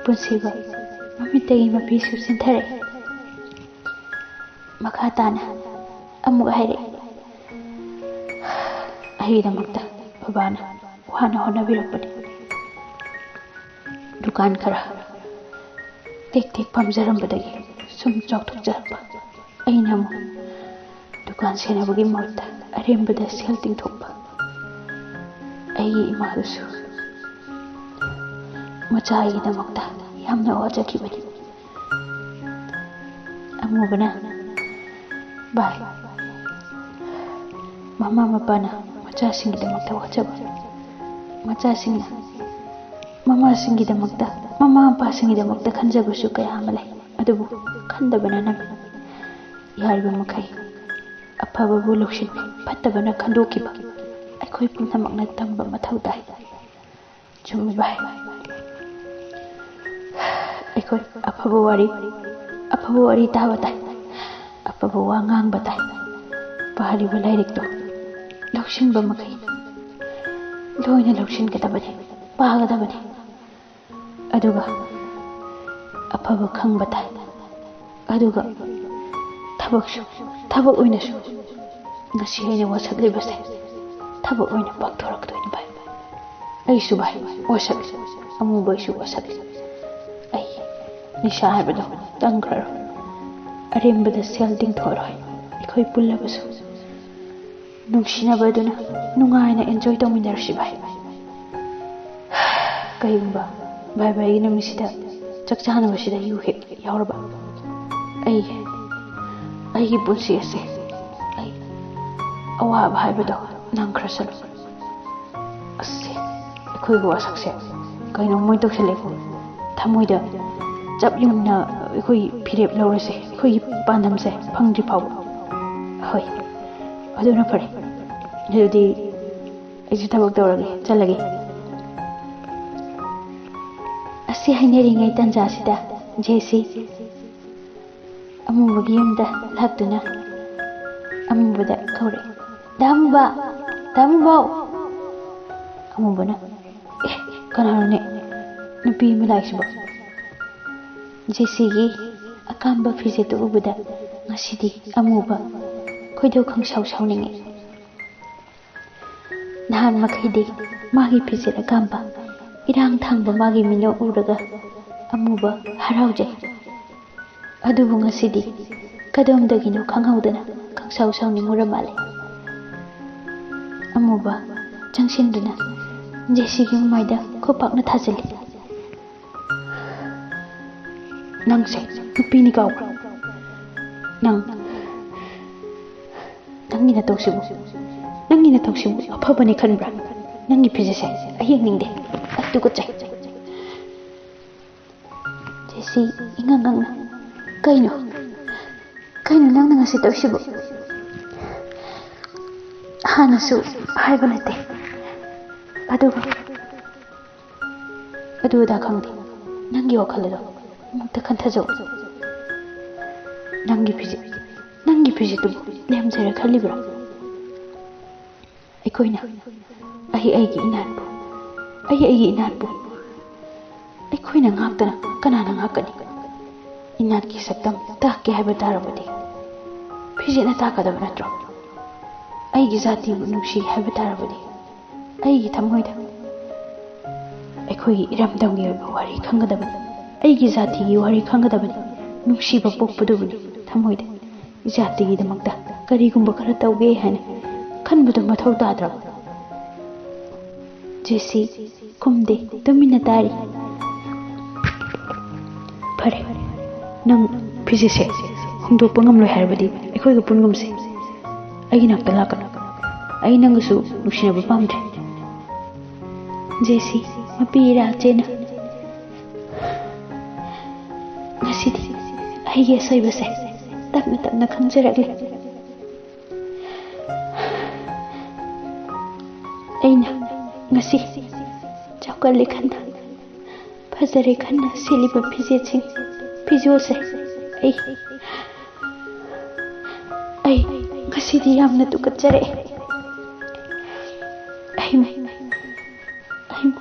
ꯄꯨꯟꯁꯤꯕ ꯃꯃꯤꯠꯇꯒꯤ ꯃꯄꯤꯁꯨ ꯆꯤꯟꯊꯔꯛꯏ꯫ ꯃꯈꯥ ꯇꯥꯅ ꯑꯃꯨꯛ ꯍꯥꯏꯔꯛꯏ, ꯑꯩꯒꯤꯗꯃꯛꯇ ꯕꯕꯥꯅ ꯋꯥꯅ ꯍꯣꯠꯅꯕꯤꯔꯛꯄꯅꯤ꯫ ꯗꯨꯀꯥꯟ ꯈꯔ ꯇꯦꯛ ꯇꯦꯛ ꯐꯝꯖꯔꯝꯕꯗꯒꯤ ꯁꯨꯝ ꯆꯥꯎꯊꯣꯛꯆꯔꯛꯄ꯫ ꯑꯩꯅ ꯑꯃꯨꯛ ꯗꯨꯀꯥꯟ ꯁꯦꯟꯅꯕꯒꯤ ꯃꯍꯨꯠꯇ ꯑꯔꯦꯝꯕꯗ ꯁꯦꯜ ꯇꯤꯡꯊꯣꯛꯄ꯫ ꯑꯩꯒꯤ ꯏꯃꯥꯗꯨꯁꯨ ꯃꯆꯥꯒꯤꯗꯃꯛꯇ ꯌꯥꯝꯅ ꯋꯥꯖꯈꯤꯕꯅꯤ꯫ ꯑꯃꯨꯕꯅ, ꯚꯥꯏ, ꯃꯃꯥ ꯃꯄꯥꯅ ꯃꯆꯥꯁꯤꯡꯒꯤꯗꯃꯛꯇ ꯋꯥꯖꯕ, ꯃꯆꯥꯁꯤꯡꯅ ꯃꯃꯥꯁꯤꯡꯒꯤꯗꯃꯛꯇ, ꯃꯃꯥ ꯃꯄꯥꯁꯤꯡꯒꯤꯗꯃꯛꯇ ꯈꯟꯖꯕꯁꯨ ꯀꯌꯥ ꯑꯃ ꯂꯩ, ꯑꯗꯨꯕꯨ ꯈꯟꯗꯕꯅ ꯅꯝꯃꯤ꯫ ꯌꯥꯔꯤꯕ ꯃꯈꯩ ꯑꯐꯕꯕꯨ ꯂꯧꯁꯤꯟꯕ, ꯐꯠꯇꯕꯅ ꯈꯟꯗꯣꯛꯈꯤꯕ ꯑꯩꯈꯣꯏ ꯄꯨꯝꯅꯃꯛꯅ ꯇꯝꯕ ꯃꯊꯧ ꯇꯥꯏ꯫ ꯆꯨꯝꯃꯤ ꯚꯥꯏ꯫ ꯑꯩꯈꯣꯏ ꯑꯐꯕ ꯋꯥꯔꯤ, ꯑꯐꯕ ꯋꯥꯔꯤ ꯇꯥꯕ ꯇꯥꯏ, ꯑꯐꯕ ꯋꯥ ꯉꯥꯡꯕ ꯇꯥꯏ꯫ ꯄꯥꯔꯤꯕ ꯂꯥꯏꯔꯤꯛꯇꯣ ꯂꯧꯁꯤꯟꯕ ꯃꯈꯩ ꯂꯣꯏꯅ ꯂꯧꯁꯤꯟꯒꯗꯕꯅꯤ, ꯄꯥꯒꯗꯕꯅꯤ꯫ ꯑꯗꯨꯒ ꯑꯐꯕ ꯈꯪꯕ ꯇꯥꯏ꯫ ꯑꯗꯨꯒ ꯊꯕꯛꯁꯨ, ꯊꯕꯛ ꯑꯣꯏꯅꯁꯨ ꯉꯁꯤ ꯑꯩꯅ ꯋꯥꯁꯛꯂꯤꯕꯁꯦ ꯊꯕꯛ ꯑꯣꯏꯅ ꯄꯥꯡꯊꯣꯔꯛꯇꯣꯏꯅꯤ ꯚꯥꯏ꯫ ꯑꯩꯁꯨ ꯚꯥꯏ ꯋꯥꯁꯛꯂꯤ, ꯑꯃꯨꯕ ꯑꯩꯁꯨ ꯋꯥꯁꯛꯂꯤ꯫ ꯑꯩ ꯅꯤꯁꯥ ꯍꯥꯏꯕꯗꯣ ꯇꯪꯈ꯭ꯔꯔꯣꯏ꯫ ꯑꯔꯦꯝꯕꯗ ꯁꯦꯜ ꯇꯤꯡꯊꯣꯛꯑꯔꯣꯏ꯫ ꯑꯩꯈꯣꯏ ꯄꯨꯜꯂꯕꯁꯨ ꯅꯨꯡꯁꯤꯅꯕ ꯑꯗꯨꯅ ꯅꯨꯡꯉꯥꯏꯅ enjoy ꯇꯧꯃꯤꯟꯅꯔꯁꯤ ꯚꯥꯏ꯫ ꯀꯩꯒꯨꯝꯕ ꯚꯥꯏ ꯚꯥꯏꯒꯤ ꯅꯨꯃꯤꯠꯁꯤꯗ ꯆꯥꯛ ꯆꯥꯅꯕꯁꯤꯗ ꯌꯨ ꯍꯦꯛ ꯌꯥꯎꯔꯕ, ꯑꯩ ꯑꯩꯒꯤ ꯄꯨꯟꯁꯤ ꯑꯁꯦ ꯑꯩ ꯑꯋꯥꯕ ꯍꯥꯏꯕꯗꯣ ꯅꯪꯈ꯭ꯔꯁꯅꯨ꯫ ꯑꯁ, ꯑꯩꯈꯣꯏꯒꯤ ꯋꯥꯁꯛꯁꯦ ꯀꯩꯅꯣꯝꯃ ꯇꯧꯁꯜꯂꯦꯀꯣ꯫ ꯊꯃꯣꯏꯗ ꯆꯞ ꯌꯨꯡꯅ ꯑꯩꯈꯣꯏ ꯐꯤꯔꯦꯞ ꯂꯧꯔꯁꯦ, ꯑꯩꯈꯣꯏꯒꯤ ꯄꯥꯟꯗꯝꯁꯦ ꯐꯪꯗ꯭ꯔꯤ ꯐꯥꯎꯕ꯫ ꯍꯣꯏ, ꯑꯗꯨꯅ ꯐꯔꯦ꯫ ꯑꯗꯨꯗꯤ ꯑꯩꯁꯨ ꯊꯕꯛ ꯇꯧꯔꯒꯦ, ꯆꯠꯂꯒꯦ꯫ ꯑꯁꯤ ꯍꯥꯏꯅꯔꯤꯉꯩ ꯇꯥꯟꯖꯥꯁꯤꯗ ꯖꯦꯁꯤ ꯑꯃꯨꯕꯒꯤ ꯌꯨꯝꯗ ꯂꯥꯛꯇꯨꯅ ꯑꯃꯨꯕꯗ ꯀꯧꯔꯛꯏ, "ꯗꯥ ꯑꯃꯨꯕ! ꯗꯥ ꯑꯃꯨꯕꯧ!" ꯑꯃꯨꯕꯅ, "ꯑꯦ, ꯀꯅꯥꯅꯣꯅꯦ? ꯅꯨꯄꯤ ꯑꯃ ꯂꯥꯛꯏꯁꯤꯕꯣ?" ꯖꯦꯁꯤꯒꯤ ꯑꯀꯥꯝꯕ ꯐꯤꯖꯦꯠꯇꯨ ꯎꯕꯗ ꯉꯁꯤꯗꯤ ꯑꯃꯨꯕ ꯈꯣꯏꯗꯧ ꯈꯪꯁꯥꯎ ꯁꯥꯎꯅꯤꯡꯉꯤ꯫ ꯅꯍꯥꯟ ꯃꯈꯩꯗꯤ ꯃꯥꯒꯤ ꯐꯤꯖꯦꯠ ꯑꯀꯥꯝꯕ, ꯏꯔꯥꯡ ꯊꯥꯡꯕ ꯃꯥꯒꯤ ꯃꯤꯅꯣꯛ ꯎꯔꯒ ꯑꯃꯨꯕ ꯍꯔꯥꯎꯖꯩ꯫ ꯑꯗꯨꯕꯨ ꯉꯁꯤꯗꯤ ꯀꯗꯣꯝꯗꯒꯤꯅꯣ ꯈꯪꯍꯧꯗꯅ ꯈꯪꯁꯥꯎ ꯁꯥꯎꯅꯤꯡꯉꯨꯔ ꯃꯥꯜꯂꯦ꯫ ꯑꯃꯨꯕ ꯆꯪꯁꯤꯟꯗꯨꯅ ꯖꯦꯁꯤꯒꯤ ꯃꯃꯥꯏꯗ ꯈꯨꯄꯥꯛꯅ ꯊꯥꯖꯤꯜꯂꯤ꯫ "ꯅꯪꯁꯦ ꯅꯨꯄꯤꯅꯤ ꯀꯥꯎꯕ꯭ꯔꯥ? ꯅꯪ, ꯅꯪꯒꯤ ꯅꯇꯧꯁꯤꯕꯨ, ꯅꯪꯒꯤ ꯅꯇꯧꯁꯤꯕꯨ ꯑꯐꯕꯅꯤ ꯈꯟꯕ꯭ꯔꯥ? ꯅꯪꯒꯤ ꯐꯤꯖꯦꯠꯁꯦ ꯑꯩ ꯌꯦꯡꯅꯤꯡꯗꯦ꯫ ꯑꯩ ꯇꯨꯀꯠꯆꯩ꯫" ꯖꯦꯁꯤ ꯏꯉꯛ ꯉꯛꯅ, "ꯀꯩꯅꯣ? ꯀꯩꯅꯣ ꯅꯪꯅ ꯉꯁꯤ ꯇꯧꯔꯤꯁꯤꯕꯨ? ꯍꯥꯟꯅꯁꯨ ꯍꯥꯏꯕ ꯅꯠꯇꯦ꯫ ꯑꯗꯨꯒ ꯑꯗꯨ ꯑꯗꯥ ꯈꯪꯗꯦ꯫ ꯅꯪꯒꯤ ꯋꯥꯈꯜ ꯑꯗꯣ ꯑꯃꯨꯛꯇ ꯈꯟꯊꯖꯧ꯫ ꯅꯪꯒꯤ ꯐꯤꯖꯦꯠ, ꯅꯪꯒꯤ ꯐꯤꯖꯦꯠꯇꯨꯕꯨ ꯂꯦꯝꯖꯔꯦ ꯈꯜꯂꯤꯕ꯭ꯔꯣ? ꯑꯩꯈꯣꯏꯅ, ꯑꯩ ꯑꯩꯒꯤ ꯏꯅꯥꯠꯄꯨ, ꯑꯩ ꯑꯩꯒꯤ ꯏꯅꯥꯠꯄꯨ ꯑꯩꯈꯣꯏꯅ ꯉꯥꯛꯇꯅ ꯀꯅꯥꯅ ꯉꯥꯛꯀꯅꯤ? ꯏꯅꯥꯠꯀꯤ ꯁꯛꯇꯝ ꯇꯥꯛꯀꯦ ꯍꯥꯏꯕ ꯇꯥꯔꯕꯗꯤ ꯐꯤꯖꯦꯠꯅ ꯇꯥꯛꯀꯗꯕ ꯅꯠꯇ꯭ꯔꯣ?" ꯑꯩꯒꯤ ꯖꯥꯇꯤꯕꯨ ꯅꯨꯡꯁꯤ ꯍꯥꯏꯕ ꯇꯥꯔꯕꯗꯤ ꯑꯩꯒꯤ ꯊꯃꯣꯏꯗ ꯑꯩꯈꯣꯏꯒꯤ ꯏꯔꯝꯗꯝꯒꯤ ꯑꯣꯏꯕ ꯋꯥꯔꯤ ꯈꯪꯒꯗꯕꯅꯤ꯫ ꯑꯩꯒꯤ ꯖꯥꯇꯤꯒꯤ ꯋꯥꯔꯤ ꯈꯪꯒꯗꯕꯅꯤ꯫ ꯅꯨꯡꯁꯤꯕ ꯄꯣꯛꯄꯗꯨꯕꯨꯅꯤ ꯊꯃꯣꯏꯗ꯫ ꯏꯖꯥꯇꯤꯒꯤꯗꯃꯛꯇ ꯀꯔꯤꯒꯨꯝꯕ ꯈꯔ ꯇꯧꯒꯦ ꯍꯥꯏꯅ ꯈꯟꯕꯗꯨ ꯃꯊꯧ ꯇꯥꯗ꯭ꯔꯕ? ꯖꯦꯁꯤ ꯈꯨꯝꯗꯦ, ꯇꯨꯃꯤꯟꯅ ꯇꯥꯔꯤ꯫ "ꯐꯔꯦ, ꯅꯪ ꯐꯤꯖꯦꯠꯁꯦ ꯍꯣꯡꯗꯣꯛꯄ ꯉꯝꯂꯣꯏ ꯍꯥꯏꯔꯕꯗꯤ ꯑꯩꯈꯣꯏꯒ ꯄꯨꯟꯒꯨꯝꯁꯦ꯫ ꯑꯩꯒꯤ ꯅꯥꯛꯇ ꯂꯥꯛꯀꯅꯨ꯫ ꯑꯩ ꯅꯪꯒꯁꯨ ꯅꯨꯡꯁꯤꯅꯕ ꯄꯥꯝꯗ꯭ꯔꯦ꯫" ꯖꯦꯁꯤ ꯃꯄꯤ ꯏꯔꯥ ꯆꯦꯟꯅ, "ꯉꯁꯤꯗꯤ ꯑꯩꯒꯤ ꯑꯁꯣꯏꯕꯁꯦ ꯇꯞꯅ ꯇꯞꯅ ꯈꯪꯖꯔꯛꯂꯦ꯫ ꯑꯩꯅ ꯉꯁꯤ ꯆꯥꯎꯈꯠꯂꯦ ꯈꯟꯅ, ꯐꯖꯔꯦ ꯈꯟꯅ ꯁꯦꯠꯂꯤꯕ ꯐꯤꯖꯦꯠꯁꯤꯡ, ꯐꯤꯖꯣꯜꯁꯦ ꯑꯩ, ꯑꯩ ꯉꯁꯤꯗꯤ ꯌꯥꯝꯅ ꯇꯨꯀꯠꯆꯔꯛꯑꯦ꯫ ꯑꯩ, ꯑꯩ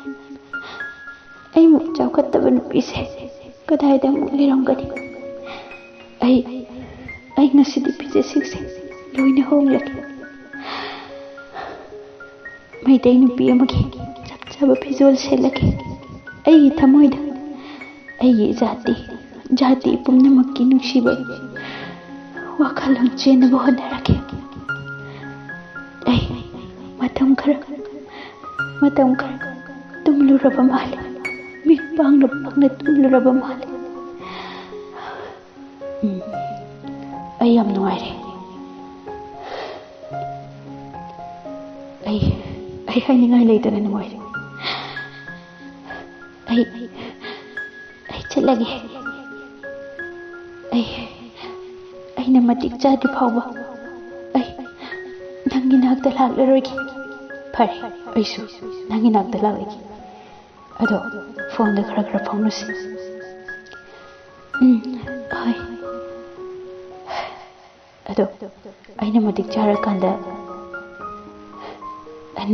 ꯑꯩꯃꯨꯛ ꯆꯥꯎꯈꯠꯇꯕ ꯅꯨꯄꯤꯁꯦ ꯀꯗꯥꯏꯗ ꯑꯃꯨꯛ ꯂꯩꯔꯝꯒꯅꯤ? ꯑꯩ, ꯑꯩ ꯉꯁꯤꯗꯤ ꯐꯤꯖꯦꯠꯁꯤꯡꯁꯦ ꯂꯣꯏꯅ ꯍꯣꯡꯂꯒꯦ꯫ ꯃꯩꯇꯩ ꯅꯨꯄꯤ ꯑꯃꯒꯤ ꯆꯞ ꯆꯥꯕ ꯐꯤꯖꯣꯜ ꯁꯦꯠꯂꯒꯦ꯫ ꯑꯩꯒꯤ ꯊꯃꯣꯏꯗ ꯑꯩꯒꯤ ꯖꯥꯇꯤ, ꯖꯥꯇꯤ ꯄꯨꯝꯅꯃꯛꯀꯤ ꯅꯨꯡꯁꯤꯕ ꯋꯥꯈꯜꯂꯣꯟ ꯆꯦꯟꯅꯕ ꯍꯣꯠꯅꯔꯒꯦ꯫ ꯑꯩ ꯃꯇꯝ ꯈꯔ, ꯃꯇꯝ ꯈꯔ ꯇꯨꯝꯂꯨꯔꯕ ꯃꯥꯜꯂꯦ꯫ ꯃꯤꯠ ꯄꯥꯡꯅ ꯄꯥꯡꯅ ꯇꯨꯝꯂꯨꯔꯕ ꯃꯥꯜꯂꯦ꯫ ꯎꯝ, ꯑꯩ ꯌꯥꯝ ꯅꯨꯡꯉꯥꯏꯔꯦ꯫ ꯑꯩ, ꯑꯩ ꯍꯥꯏꯅꯤꯡꯉꯥꯏ ꯂꯩꯇꯅ ꯅꯨꯡꯉꯥꯏꯔꯦ꯫ ꯑꯩ, ꯑꯩ ꯆꯠꯂꯒꯦ꯫ ꯑꯩ, ꯑꯩꯅ ꯃꯇꯤꯛ ꯆꯥꯗ꯭ꯔꯤ ꯐꯥꯎꯕ ꯑꯩ ꯅꯪꯒꯤ ꯅꯥꯛꯇ ꯂꯥꯛꯂꯔꯣꯏꯒꯦ꯫ ꯐꯔꯦ, ꯑꯩꯁꯨ ꯅꯪꯒꯤ ꯅꯥꯛꯇ ꯂꯥꯛꯂꯒꯦ꯫ ꯑꯗꯣ ꯐꯣꯟꯗ ꯈꯔ ꯈꯔ ꯐꯥꯎꯅꯁꯤ꯫ ꯎꯝ, ꯍꯣꯏ꯫ ꯑꯗꯣ ꯑꯩꯅ ꯃꯇꯤꯛ ꯆꯥꯔꯀꯥꯟꯗ,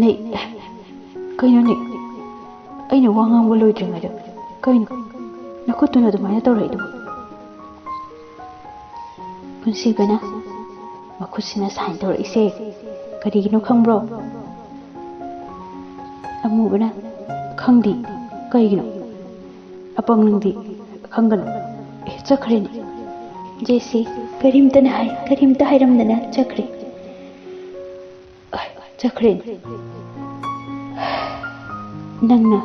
ꯅꯦ, ꯀꯩꯅꯣꯅꯦ? ꯑꯩꯅ ꯋꯥ ꯉꯥꯡꯕ ꯂꯣꯏꯗ꯭ꯔꯤꯉꯩꯗ ꯀꯩꯅꯣ ꯅꯈꯨꯠꯇꯨꯅ ꯑꯗꯨꯃꯥꯏꯅ ꯇꯧꯔꯛꯏꯗꯨꯕꯨ? ꯄꯨꯟꯁꯤꯕꯅ ꯃꯈꯨꯠꯁꯤꯅ ꯁꯥꯏꯟ ꯇꯧꯔꯛꯏꯁꯦ ꯀꯔꯤꯒꯤꯅꯣ ꯈꯪꯕ꯭ꯔꯣ? ꯑꯃꯨꯕꯅ, "ꯈꯪꯗꯦ, ꯀꯩꯒꯤꯅꯣ? ꯑꯄꯪ ꯅꯪꯗꯤ ꯈꯪꯒꯅꯨ꯫ ꯑꯦ, ꯆꯠꯈ꯭ꯔꯦꯅꯦ꯫" ꯖꯦꯁꯤ ꯀꯔꯤꯝꯇꯅ ꯍꯥꯏ, ꯀꯔꯤꯝꯇ ꯍꯥꯏꯔꯝꯗꯅ ꯆꯠꯈ꯭ꯔꯦ꯫ ꯑ, ꯆꯠꯈ꯭ꯔꯦꯅꯦ꯫ "ꯅꯪꯅ,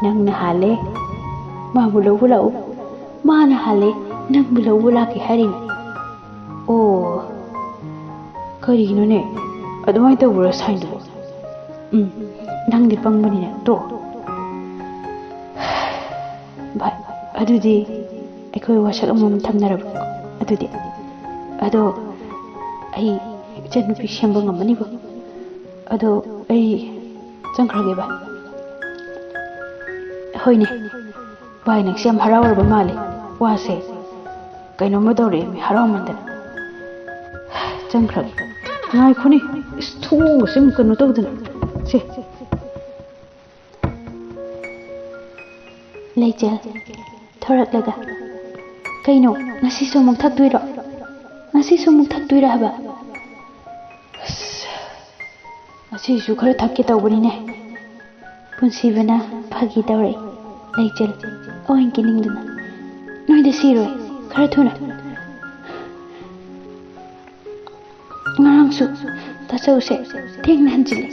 ꯅꯪꯅ ꯍꯥꯜꯂꯦ꯫ ꯃꯥꯕꯨ ꯂꯧꯕ ꯂꯥꯛꯎ꯫ ꯃꯥꯅ ꯍꯥꯜꯂꯦ꯫ ꯅꯪꯕꯨ ꯂꯧꯕ ꯂꯥꯛꯀꯦ ꯍꯥꯏꯔꯤꯅꯦ꯫" "ꯑꯣ, ꯀꯔꯤꯒꯤꯅꯣꯅꯦ? ꯑꯗꯨꯃꯥꯏꯅ ꯇꯧꯕ꯭ꯔꯣ ꯁꯥꯏꯟꯗꯨꯕꯣ? ꯎꯝ, ꯅꯪꯗꯤ ꯄꯪꯕꯅꯤꯅ ꯇꯣꯛꯑꯣ꯫" "ꯚꯥꯏ, ꯑꯗꯨꯗꯤ ꯑꯩꯈꯣꯏ ꯋꯥꯁꯛ ꯑꯃꯃꯝ ꯊꯝꯅꯔꯕ ꯑꯗꯨꯗꯤ? ꯑꯗꯣ ꯑꯩ ꯏꯆꯟꯅꯨꯄꯤ ꯁꯦꯝꯕ ꯉꯝꯃꯅꯤꯕꯣ? ꯑꯗꯣ ꯑꯩ ꯆꯪꯈ꯭ꯔꯒꯦ ꯚꯥꯏ꯫" "ꯍꯣꯏꯅꯦ, ꯚꯥꯏ ꯅꯪꯁꯦ ꯌꯥꯝ ꯍꯔꯥꯎꯔꯕ ꯃꯥꯜꯂꯦ꯫ ꯋꯥꯁꯦ ꯀꯩꯅꯣꯝꯃ ꯇꯧꯔꯛꯑꯦ ꯃꯤ ꯍꯔꯥꯎꯃꯟꯗꯅ꯫" "ꯆꯪꯈ꯭ꯔꯒꯦ꯫ ꯉꯥꯏꯈꯣꯅꯦ, ꯏꯁ, ꯊꯣꯡꯒꯁꯦ ꯑꯃꯨꯛ ꯀꯩꯅꯣ ꯇꯧꯗꯅ꯫ ꯁꯦ꯫" ꯂꯩꯆꯦꯜ ꯊꯣꯔꯛꯂꯒ, "ꯀꯩꯅꯣ, ꯉꯁꯤꯁꯨ ꯑꯃꯨꯛ ꯊꯛꯇꯣꯏꯔꯣ? ꯉꯁꯤꯁꯨ ꯑꯃꯨꯛ ꯊꯛꯇꯣꯏꯔꯣ ꯍꯥꯏꯕ?" "ꯑꯁ, ꯉꯁꯤꯁꯨ ꯈꯔ ꯊꯛꯀꯦ ꯇꯧꯕꯅꯤꯅꯦ꯫" ꯄꯨꯟꯁꯤꯕꯅ ꯐꯥꯒꯤ ꯇꯧꯔꯛꯏ꯫ ꯂꯩꯆꯦꯜ ꯑꯣꯏꯅ ꯀꯤꯅꯤꯡꯗꯨꯅ, "ꯅꯣꯏꯗ ꯁꯤꯔꯣꯏ, ꯈꯔ ꯊꯨꯅ꯫ ꯉꯔꯥꯡꯁꯨ ꯇꯥꯆꯧꯁꯦ ꯊꯦꯡꯅ ꯍꯟꯖꯤꯜꯂꯦ꯫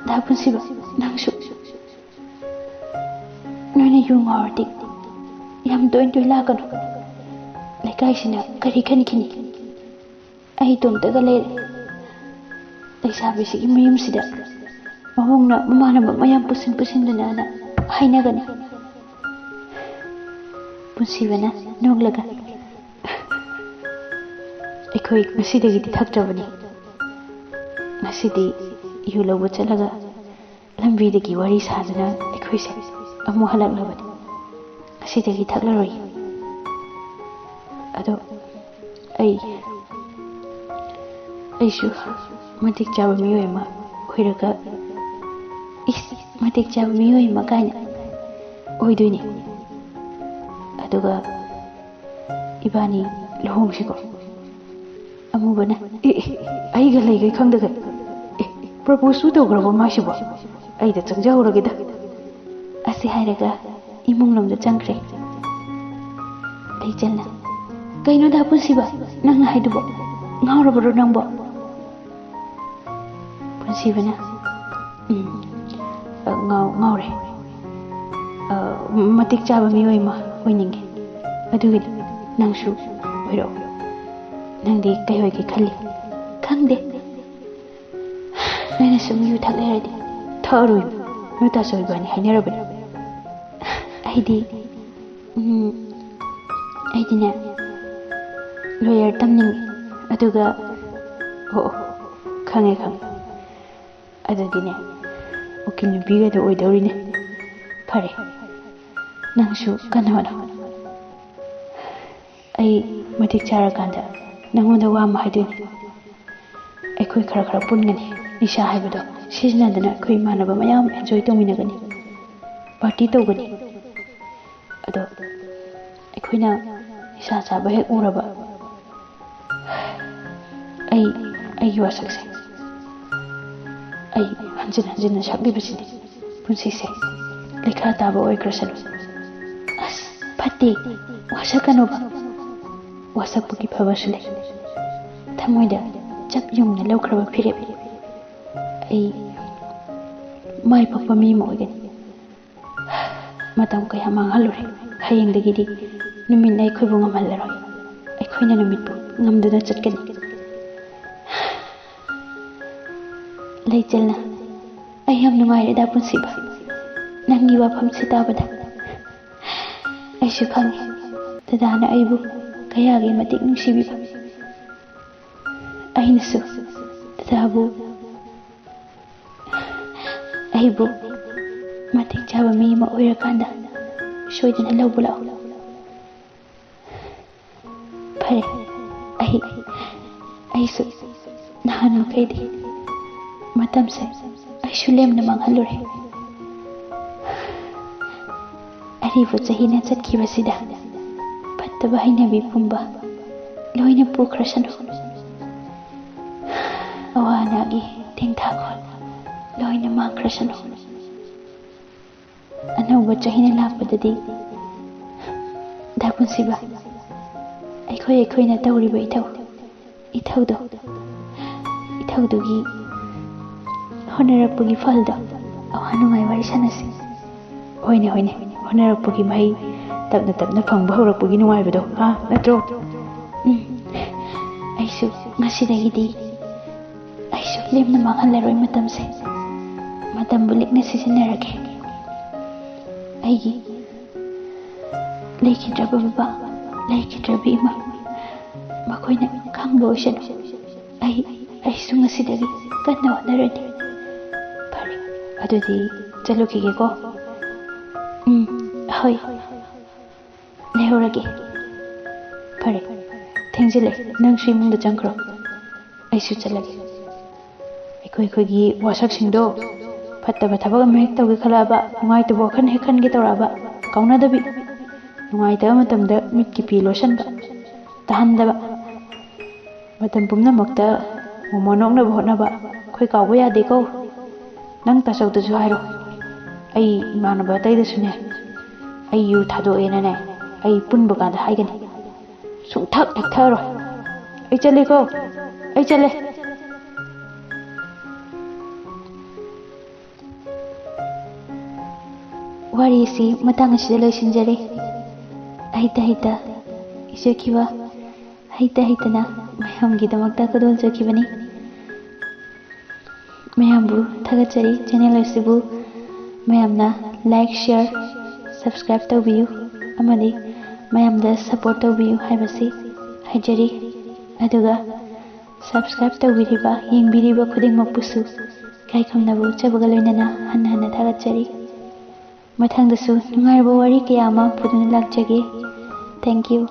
ꯗꯥ ꯄꯨꯟꯁꯤꯕ, ꯅꯪꯁꯨ ꯅꯣꯏꯅ ꯌꯨ ꯉꯥꯎꯔꯗꯤ ꯌꯥꯝ ꯇꯣꯏ ꯇꯣꯏ ꯂꯥꯛꯀꯅꯨ꯫ ꯂꯩꯀꯥꯏꯁꯤꯅ ꯀꯔꯤ ꯈꯟꯈꯤꯅꯤ? ꯑꯩ ꯏꯇꯣꯝꯇꯒ ꯂꯩꯔꯦ꯫ ꯂꯩꯁꯥꯕꯤꯁꯤꯒꯤ ꯃꯌꯨꯝꯁꯤꯗ ꯃꯕꯨꯡꯅ ꯃꯃꯥꯟꯅꯕ ꯃꯌꯥꯝ ꯄꯨꯁꯤꯟ ꯄꯨꯁꯤꯟꯗꯅꯅ ꯍꯥꯏꯅꯒꯅꯤ꯫" ꯄꯨꯟꯁꯤꯕꯅ ꯅꯣꯛꯂꯒ, "ꯑꯩꯈꯣꯏ ꯉꯁꯤꯗꯒꯤꯗꯤ ꯊꯛꯇ꯭ꯔꯕꯅꯤ꯫ ꯉꯁꯤꯗꯤ ꯌꯨ ꯂꯧꯕ ꯆꯠꯂꯒ ꯂꯝꯕꯤꯗꯒꯤ ꯋꯥꯔꯤ ꯁꯥꯗꯨꯅ ꯑꯩꯈꯣꯏꯁꯦ ꯑꯃꯨꯛ ꯍꯜꯂꯛꯂꯕꯅꯤ꯫ ꯉꯁꯤꯗꯒꯤ ꯊꯛꯂꯔꯣꯏ꯫ ꯑꯗꯣ ꯑꯩ, ꯑꯩꯁꯨ ꯃꯇꯤꯛ ꯆꯥꯕ ꯃꯤꯑꯣꯏ ꯑꯃ ꯑꯣꯏꯔꯒ, ꯏꯁ, ꯃꯇꯤꯛ ꯆꯥꯕ ꯃꯤꯑꯣꯏ ꯑꯃ ꯀꯥꯏꯅ ꯑꯣꯏꯗꯣꯏꯅꯤ꯫ ꯑꯗꯨꯒ ꯏꯕꯥꯅꯤ ꯂꯨꯍꯣꯡꯁꯤꯀꯣ?" ꯑꯃꯨꯕꯅ, "ꯑꯦ, ꯑꯦ, ꯑꯩꯒ ꯂꯩꯈꯩ ꯈꯪꯗꯒꯩ꯫ ꯑꯦ, propose ꯁꯨ ꯇꯧꯈ꯭ꯔꯕꯣ ꯃꯥꯁꯤꯕꯣ? ꯑꯩꯗ ꯆꯪꯖꯍꯧꯔꯒꯦꯗ꯫" ꯑꯁꯤ ꯍꯥꯏꯔꯒ ꯏꯃꯨꯡ ꯂꯣꯝꯗ ꯆꯪꯈ꯭ꯔꯦ꯫ ꯂꯩꯆꯦꯜꯅ, "ꯀꯩꯅꯣ ꯗꯥ ꯄꯨꯟꯁꯤꯕ, ꯅꯪꯅ ꯍꯥꯏꯗꯨꯕꯣ? ꯉꯥꯎꯔꯕꯔꯣ ꯅꯪꯕꯣ?" ꯄꯨꯟꯁꯤꯕꯅ, "ꯎꯝ, ꯑ, ꯉꯥꯎ-, ꯉꯥꯎꯔꯦ꯫ ꯑ, ꯃꯇꯤꯛ ꯆꯥꯕ ꯃꯤꯑꯣꯏ ꯑꯃ ꯑꯣꯏꯅꯤꯡꯉꯦ꯫ ꯑꯗꯨꯒꯤꯗꯤ ꯅꯪꯁꯨ ꯑꯣꯏꯔꯛꯑꯣ꯫ ꯅꯪꯗꯤ ꯀꯩ ꯑꯣꯏꯒꯦ ꯈꯜꯂꯤ?" "ꯈꯪꯗꯦ꯫ ꯅꯣꯏꯅ ꯁꯨꯝ ꯌꯨ ꯊꯛ ꯂꯩꯔꯗꯤ ꯊꯛꯑꯔꯣꯏ꯫ ꯅꯣꯏ ꯇꯥꯆꯧ ꯏꯕꯥꯅꯤ ꯍꯥꯏꯅꯔꯕꯅꯤ꯫ ꯑꯩꯗꯤ, ꯎꯝ, ꯑꯩꯗꯤꯅꯦ, lawyer ꯇꯝꯅꯤꯡꯉꯦ꯫ ꯑꯗꯨꯒ," "ꯑꯣ, ꯑꯣ, ꯈꯪꯉꯦ, ꯈꯪꯉꯦ꯫ ꯑꯗꯨꯗꯤꯅꯦ, ꯎꯀꯤꯜ ꯅꯨꯄꯤꯒꯗꯣ ꯑꯣꯏꯗꯧꯔꯤꯅꯦ꯫ ꯐꯔꯦ, ꯅꯪꯁꯨ ꯀꯟꯅ ꯍꯣꯠꯅꯧ꯫ ꯑꯩ ꯃꯇꯤꯛ ꯆꯥꯔꯀꯥꯟꯗ ꯅꯪꯉꯣꯟꯗ ꯋꯥ ꯑꯃ ꯍꯥꯏꯗꯣꯏꯅꯦ꯫ ꯑꯩꯈꯣꯏ ꯈꯔ ꯈꯔ ꯄꯨꯟꯒꯅꯤ꯫ ꯅꯤꯁꯥ ꯍꯥꯏꯕꯗꯣ ꯁꯤꯖꯤꯟꯅꯗꯅ ꯑꯩꯈꯣꯏ ꯏꯃꯥꯟꯅꯕ ꯃꯌꯥꯝ enjoy ꯇꯧꯃꯤꯟꯅꯒꯅꯤ꯫ Party ꯇꯧꯒꯅꯤ꯫ ꯑꯗꯣ ꯑꯩꯈꯣꯏꯅ ꯅꯤꯁꯥ ꯆꯥꯕ ꯍꯦꯛ ꯎꯔꯕ, ꯑꯩ, ꯑꯩꯒꯤ ꯋꯥꯁꯛꯁꯦ ꯑꯩ ꯍꯟꯖꯤꯟ ꯍꯟꯖꯤꯟꯅ ꯁꯛꯂꯤꯕꯁꯤꯅꯤ꯫ ꯄꯨꯟꯁꯤꯁꯦ ꯂꯩꯈꯥ ꯇꯥꯕ ꯑꯣꯏꯈ꯭ꯔꯁꯅꯨ꯫" "ꯑꯁ, ꯐꯠꯇꯦ꯫ ꯋꯥꯁꯛꯀꯅꯣꯕ꯫ ꯋꯥꯁꯛꯄꯒꯤ ꯐꯕꯁꯨ ꯂꯩ꯫ ꯊꯃꯣꯏꯗ ꯆꯞ ꯌꯨꯡꯅ ꯂꯧꯈ꯭ꯔꯕ ꯐꯤꯔꯦꯞ꯫ ꯑꯩ ꯃꯥꯏ ꯄꯥꯛꯄ ꯃꯤ ꯑꯃ ꯑꯣꯏꯒꯅꯤ꯫ ꯃꯇꯝ ꯀꯌꯥ ꯃꯥꯡꯍꯜꯂꯨꯔꯦ꯫ ꯍꯌꯦꯡꯗꯒꯤꯗꯤ ꯅꯨꯃꯤꯠꯅ ꯑꯩꯈꯣꯏꯕꯨ ꯉꯝꯍꯜꯂꯔꯣꯏ꯫ ꯑꯩꯈꯣꯏꯅ ꯅꯨꯃꯤꯠꯄꯨ ꯉꯝꯗꯨꯅ ꯆꯠꯀꯅꯤ꯫" ꯂꯩꯆꯦꯜꯅ, "ꯑꯩ ꯌꯥꯝ ꯅꯨꯡꯉꯥꯏꯔꯦꯗ ꯄꯨꯟꯁꯤꯕ, ꯅꯪꯒꯤ ꯋꯥꯐꯝꯁꯤ ꯇꯥꯕꯗ꯫ ꯑꯩꯁꯨ ꯈꯪꯉꯤ ꯗꯗꯥꯅ ꯑꯩꯕꯨ ꯀꯌꯥꯒꯤ ꯃꯇꯤꯛ ꯅꯨꯡꯁꯤꯕꯤꯕ꯫ ꯑꯩꯅꯁꯨ ꯗꯗꯥꯕꯨ, ꯑꯩꯕꯨ ꯃꯇꯤꯛ ꯆꯥꯕ ꯃꯤ ꯑꯃ ꯑꯣꯏꯔꯀꯥꯟꯗ ꯁꯣꯏꯗꯅ ꯂꯧꯕ ꯂꯥꯛꯎ꯫ ꯐꯔꯦ, ꯑꯩ, ꯑꯩꯁꯨ ꯅꯍꯥꯟ ꯃꯈꯩꯗꯤ ꯃꯇꯝꯁꯦ ꯑꯩꯁꯨ ꯂꯦꯝꯅ ꯃꯥꯡꯍꯜꯂꯨꯔꯦ꯫ ꯑꯔꯤꯕ ꯆꯍꯤꯅ ꯆꯠꯈꯤꯕꯁꯤꯗ ꯐꯠꯇꯕ ꯍꯩꯅꯕꯤ ꯄꯨꯝꯕ ꯂꯣꯏꯅ ꯄꯨꯈ꯭ꯔꯁꯅꯨ꯫ ꯍꯥꯟꯅꯒꯤ ꯊꯦꯡꯊꯥꯈꯣꯜ ꯂꯣꯏꯅ ꯃꯥꯡꯈ꯭ꯔꯁꯅꯨ꯫ ꯑꯅꯧꯕ ꯆꯍꯤꯅ ꯂꯥꯛꯄꯗꯗꯤ, ꯗꯥ ꯄꯨꯟꯁꯤꯕ, ꯑꯩꯈꯣꯏ ꯑꯩꯈꯣꯏꯅ ꯇꯧꯔꯤꯕ ꯏꯊꯧ, ꯏꯊꯧꯗꯣ, ꯏꯊꯧꯗꯨꯒꯤ ꯍꯣꯠꯅꯔꯛꯄꯒꯤ ꯐꯜꯗꯣ, ꯑꯋꯥ ꯅꯨꯡꯉꯥꯏ ꯋꯥꯔꯤ ꯁꯥꯟꯅꯁꯤ꯫ ꯍꯣꯏꯅꯦ, ꯍꯣꯏꯅꯦ, ꯍꯣꯠꯅꯔꯛꯄꯒꯤ ꯃꯍꯩ ꯇꯞꯅ ꯇꯞꯅ ꯐꯪꯕ ꯍꯧꯔꯛꯄꯒꯤ ꯅꯨꯡꯉꯥꯏꯕꯗꯣ, ꯍꯥ, ꯅꯠꯇ꯭ꯔꯣ? ꯎꯝ, ꯑꯩꯁꯨ ꯉꯁꯤꯗꯒꯤꯗꯤ ꯑꯩꯁꯨ ꯂꯦꯝꯅ ꯃꯥꯡꯍꯜꯂꯔꯣꯏ ꯃꯇꯝꯁꯦ꯫ ꯃꯇꯝꯕꯨ ꯂꯤꯛꯅ ꯁꯤꯖꯤꯟꯅꯔꯒꯦ꯫ ꯑꯩꯒꯤ ꯂꯩꯈꯤꯗ꯭ꯔꯕ ꯕꯕꯥ, ꯂꯩꯈꯤꯗ꯭ꯔꯕ ꯏꯃꯥ, ꯃꯈꯣꯏꯅ ꯈꯪꯕ ꯑꯣꯏꯁꯅꯨ꯫ ꯑꯩ, ꯑꯩꯁꯨ ꯉꯁꯤꯗꯒꯤ ꯀꯟꯅ ꯍꯣꯠꯅꯔꯅꯤ꯫ ꯐꯔꯦ, ꯑꯗꯨꯗꯤ ꯆꯠꯂꯨꯈꯤꯒꯦꯀꯣ꯫ ꯎꯝ, ꯍꯣꯏ꯫ ꯂꯩꯍꯧꯔꯒꯦ꯫ ꯐꯔꯦ, ꯊꯦꯡꯖꯤꯜꯂꯦ, ꯅꯪꯁꯨ ꯏꯃꯨꯡꯗ ꯆꯪꯈ꯭ꯔꯣ, ꯑꯩꯁꯨ ꯆꯠꯂꯒꯦ꯫ ꯑꯩꯈꯣꯏ ꯑꯩꯈꯣꯏꯒꯤ ꯋꯥꯁꯛꯁꯤꯡꯗꯣ, ꯐꯠꯇꯕ ꯊꯕꯛ ꯑꯃ ꯍꯦꯛ ꯇꯧꯒꯦ ꯈꯜꯂꯛꯑꯕ, ꯅꯨꯡꯉꯥꯏꯇꯕ ꯋꯥꯈꯜ ꯍꯦꯛ ꯈꯟꯒꯦ ꯇꯧꯔꯛꯑꯕ, ꯀꯥꯎꯅꯗꯕꯤ꯫ ꯅꯨꯡꯉꯥꯏꯇꯕ ꯃꯇꯝꯗ ꯃꯤꯠꯀꯤ ꯄꯤ ꯂꯣꯠꯁꯟꯕ, ꯇꯥꯍꯟꯗꯕ꯫ ꯃꯇꯝ ꯄꯨꯝꯅꯃꯛꯇ ꯃꯣꯃꯣ ꯅꯣꯛꯅꯕ ꯍꯣꯠꯅꯕ ꯑꯩꯈꯣꯏ ꯀꯥꯎꯕ ꯌꯥꯗꯦꯀꯣ꯫ ꯅꯪ ꯇꯥꯆꯧꯗꯁꯨ ꯍꯥꯏꯔꯣ꯫ ꯑꯩ ꯏꯃꯥꯟꯅꯕ ꯑꯇꯩꯗꯁꯨꯅꯦ, ꯑꯩ ꯌꯨ ꯊꯥꯗꯣꯛꯑꯦꯅꯅꯦ, ꯑꯩ ꯄꯨꯟꯕ ꯀꯥꯟꯗ ꯍꯥꯏꯒꯅꯤ꯫ ꯁꯨꯡꯊꯛ ꯍꯦꯛ ꯊꯛꯑꯔꯣꯏ꯫ ꯑꯩ ꯆꯠꯂꯦꯀꯣ, ꯑꯩ ꯆꯠꯂꯦ꯫ ꯋꯥꯔꯤꯁꯤ ꯃꯇꯥꯡ ꯑꯁꯤꯗ ꯂꯣꯏꯁꯤꯟꯖꯔꯦ꯫ ꯑꯍꯩꯇ ꯍꯩꯇ ꯏꯖꯈꯤꯕ, ꯍꯩꯇ ꯍꯩꯇꯅ ꯃꯌꯥꯝꯒꯤꯗꯃꯛꯇ ꯈꯨꯗꯣꯜ ꯆꯠꯈꯤꯕꯅꯤ꯫ ꯃꯌꯥꯝꯕꯨ ꯊꯥꯒꯠꯆꯔꯤ꯫ ꯆꯦꯅꯦꯜ ꯑꯁꯤꯕꯨ ꯃꯌꯥꯝꯅ ꯂꯥꯏꯛ, ꯁꯤꯌꯔ, ꯁꯕꯁꯀ꯭ꯔꯥꯏꯕ ꯇꯧꯕꯤꯌꯨ ꯑꯃꯗꯤ ꯃꯌꯥꯝꯗ ꯁꯄꯣꯔꯠ ꯇꯧꯕꯤꯌꯨ ꯍꯥꯏꯕꯁꯤ ꯍꯥꯏꯖꯔꯤ꯫ ꯑꯗꯨꯒ ꯁꯕꯁꯀ꯭ꯔꯥꯏꯕ ꯇꯧꯕꯤꯔꯤꯕ, ꯌꯦꯡꯕꯤꯔꯤꯕ ꯈꯨꯗꯤꯡꯃꯛꯄꯨꯁꯨ ꯏꯀꯥꯏ ꯈꯨꯝꯅꯕ ꯎꯠꯆꯕꯒ ꯂꯣꯏꯅꯅ ꯍꯟꯅ ꯍꯟꯅ ꯊꯥꯒꯠꯆꯔꯤ꯫ ꯃꯊꯪꯗꯁꯨ ꯅꯨꯡꯉꯥꯏꯔꯕ ꯋꯥꯔꯤ ꯀꯌꯥ ꯑꯃ ꯄꯨꯗꯨꯅ ꯂꯥꯛꯆꯒꯦ꯫ Thank you꯫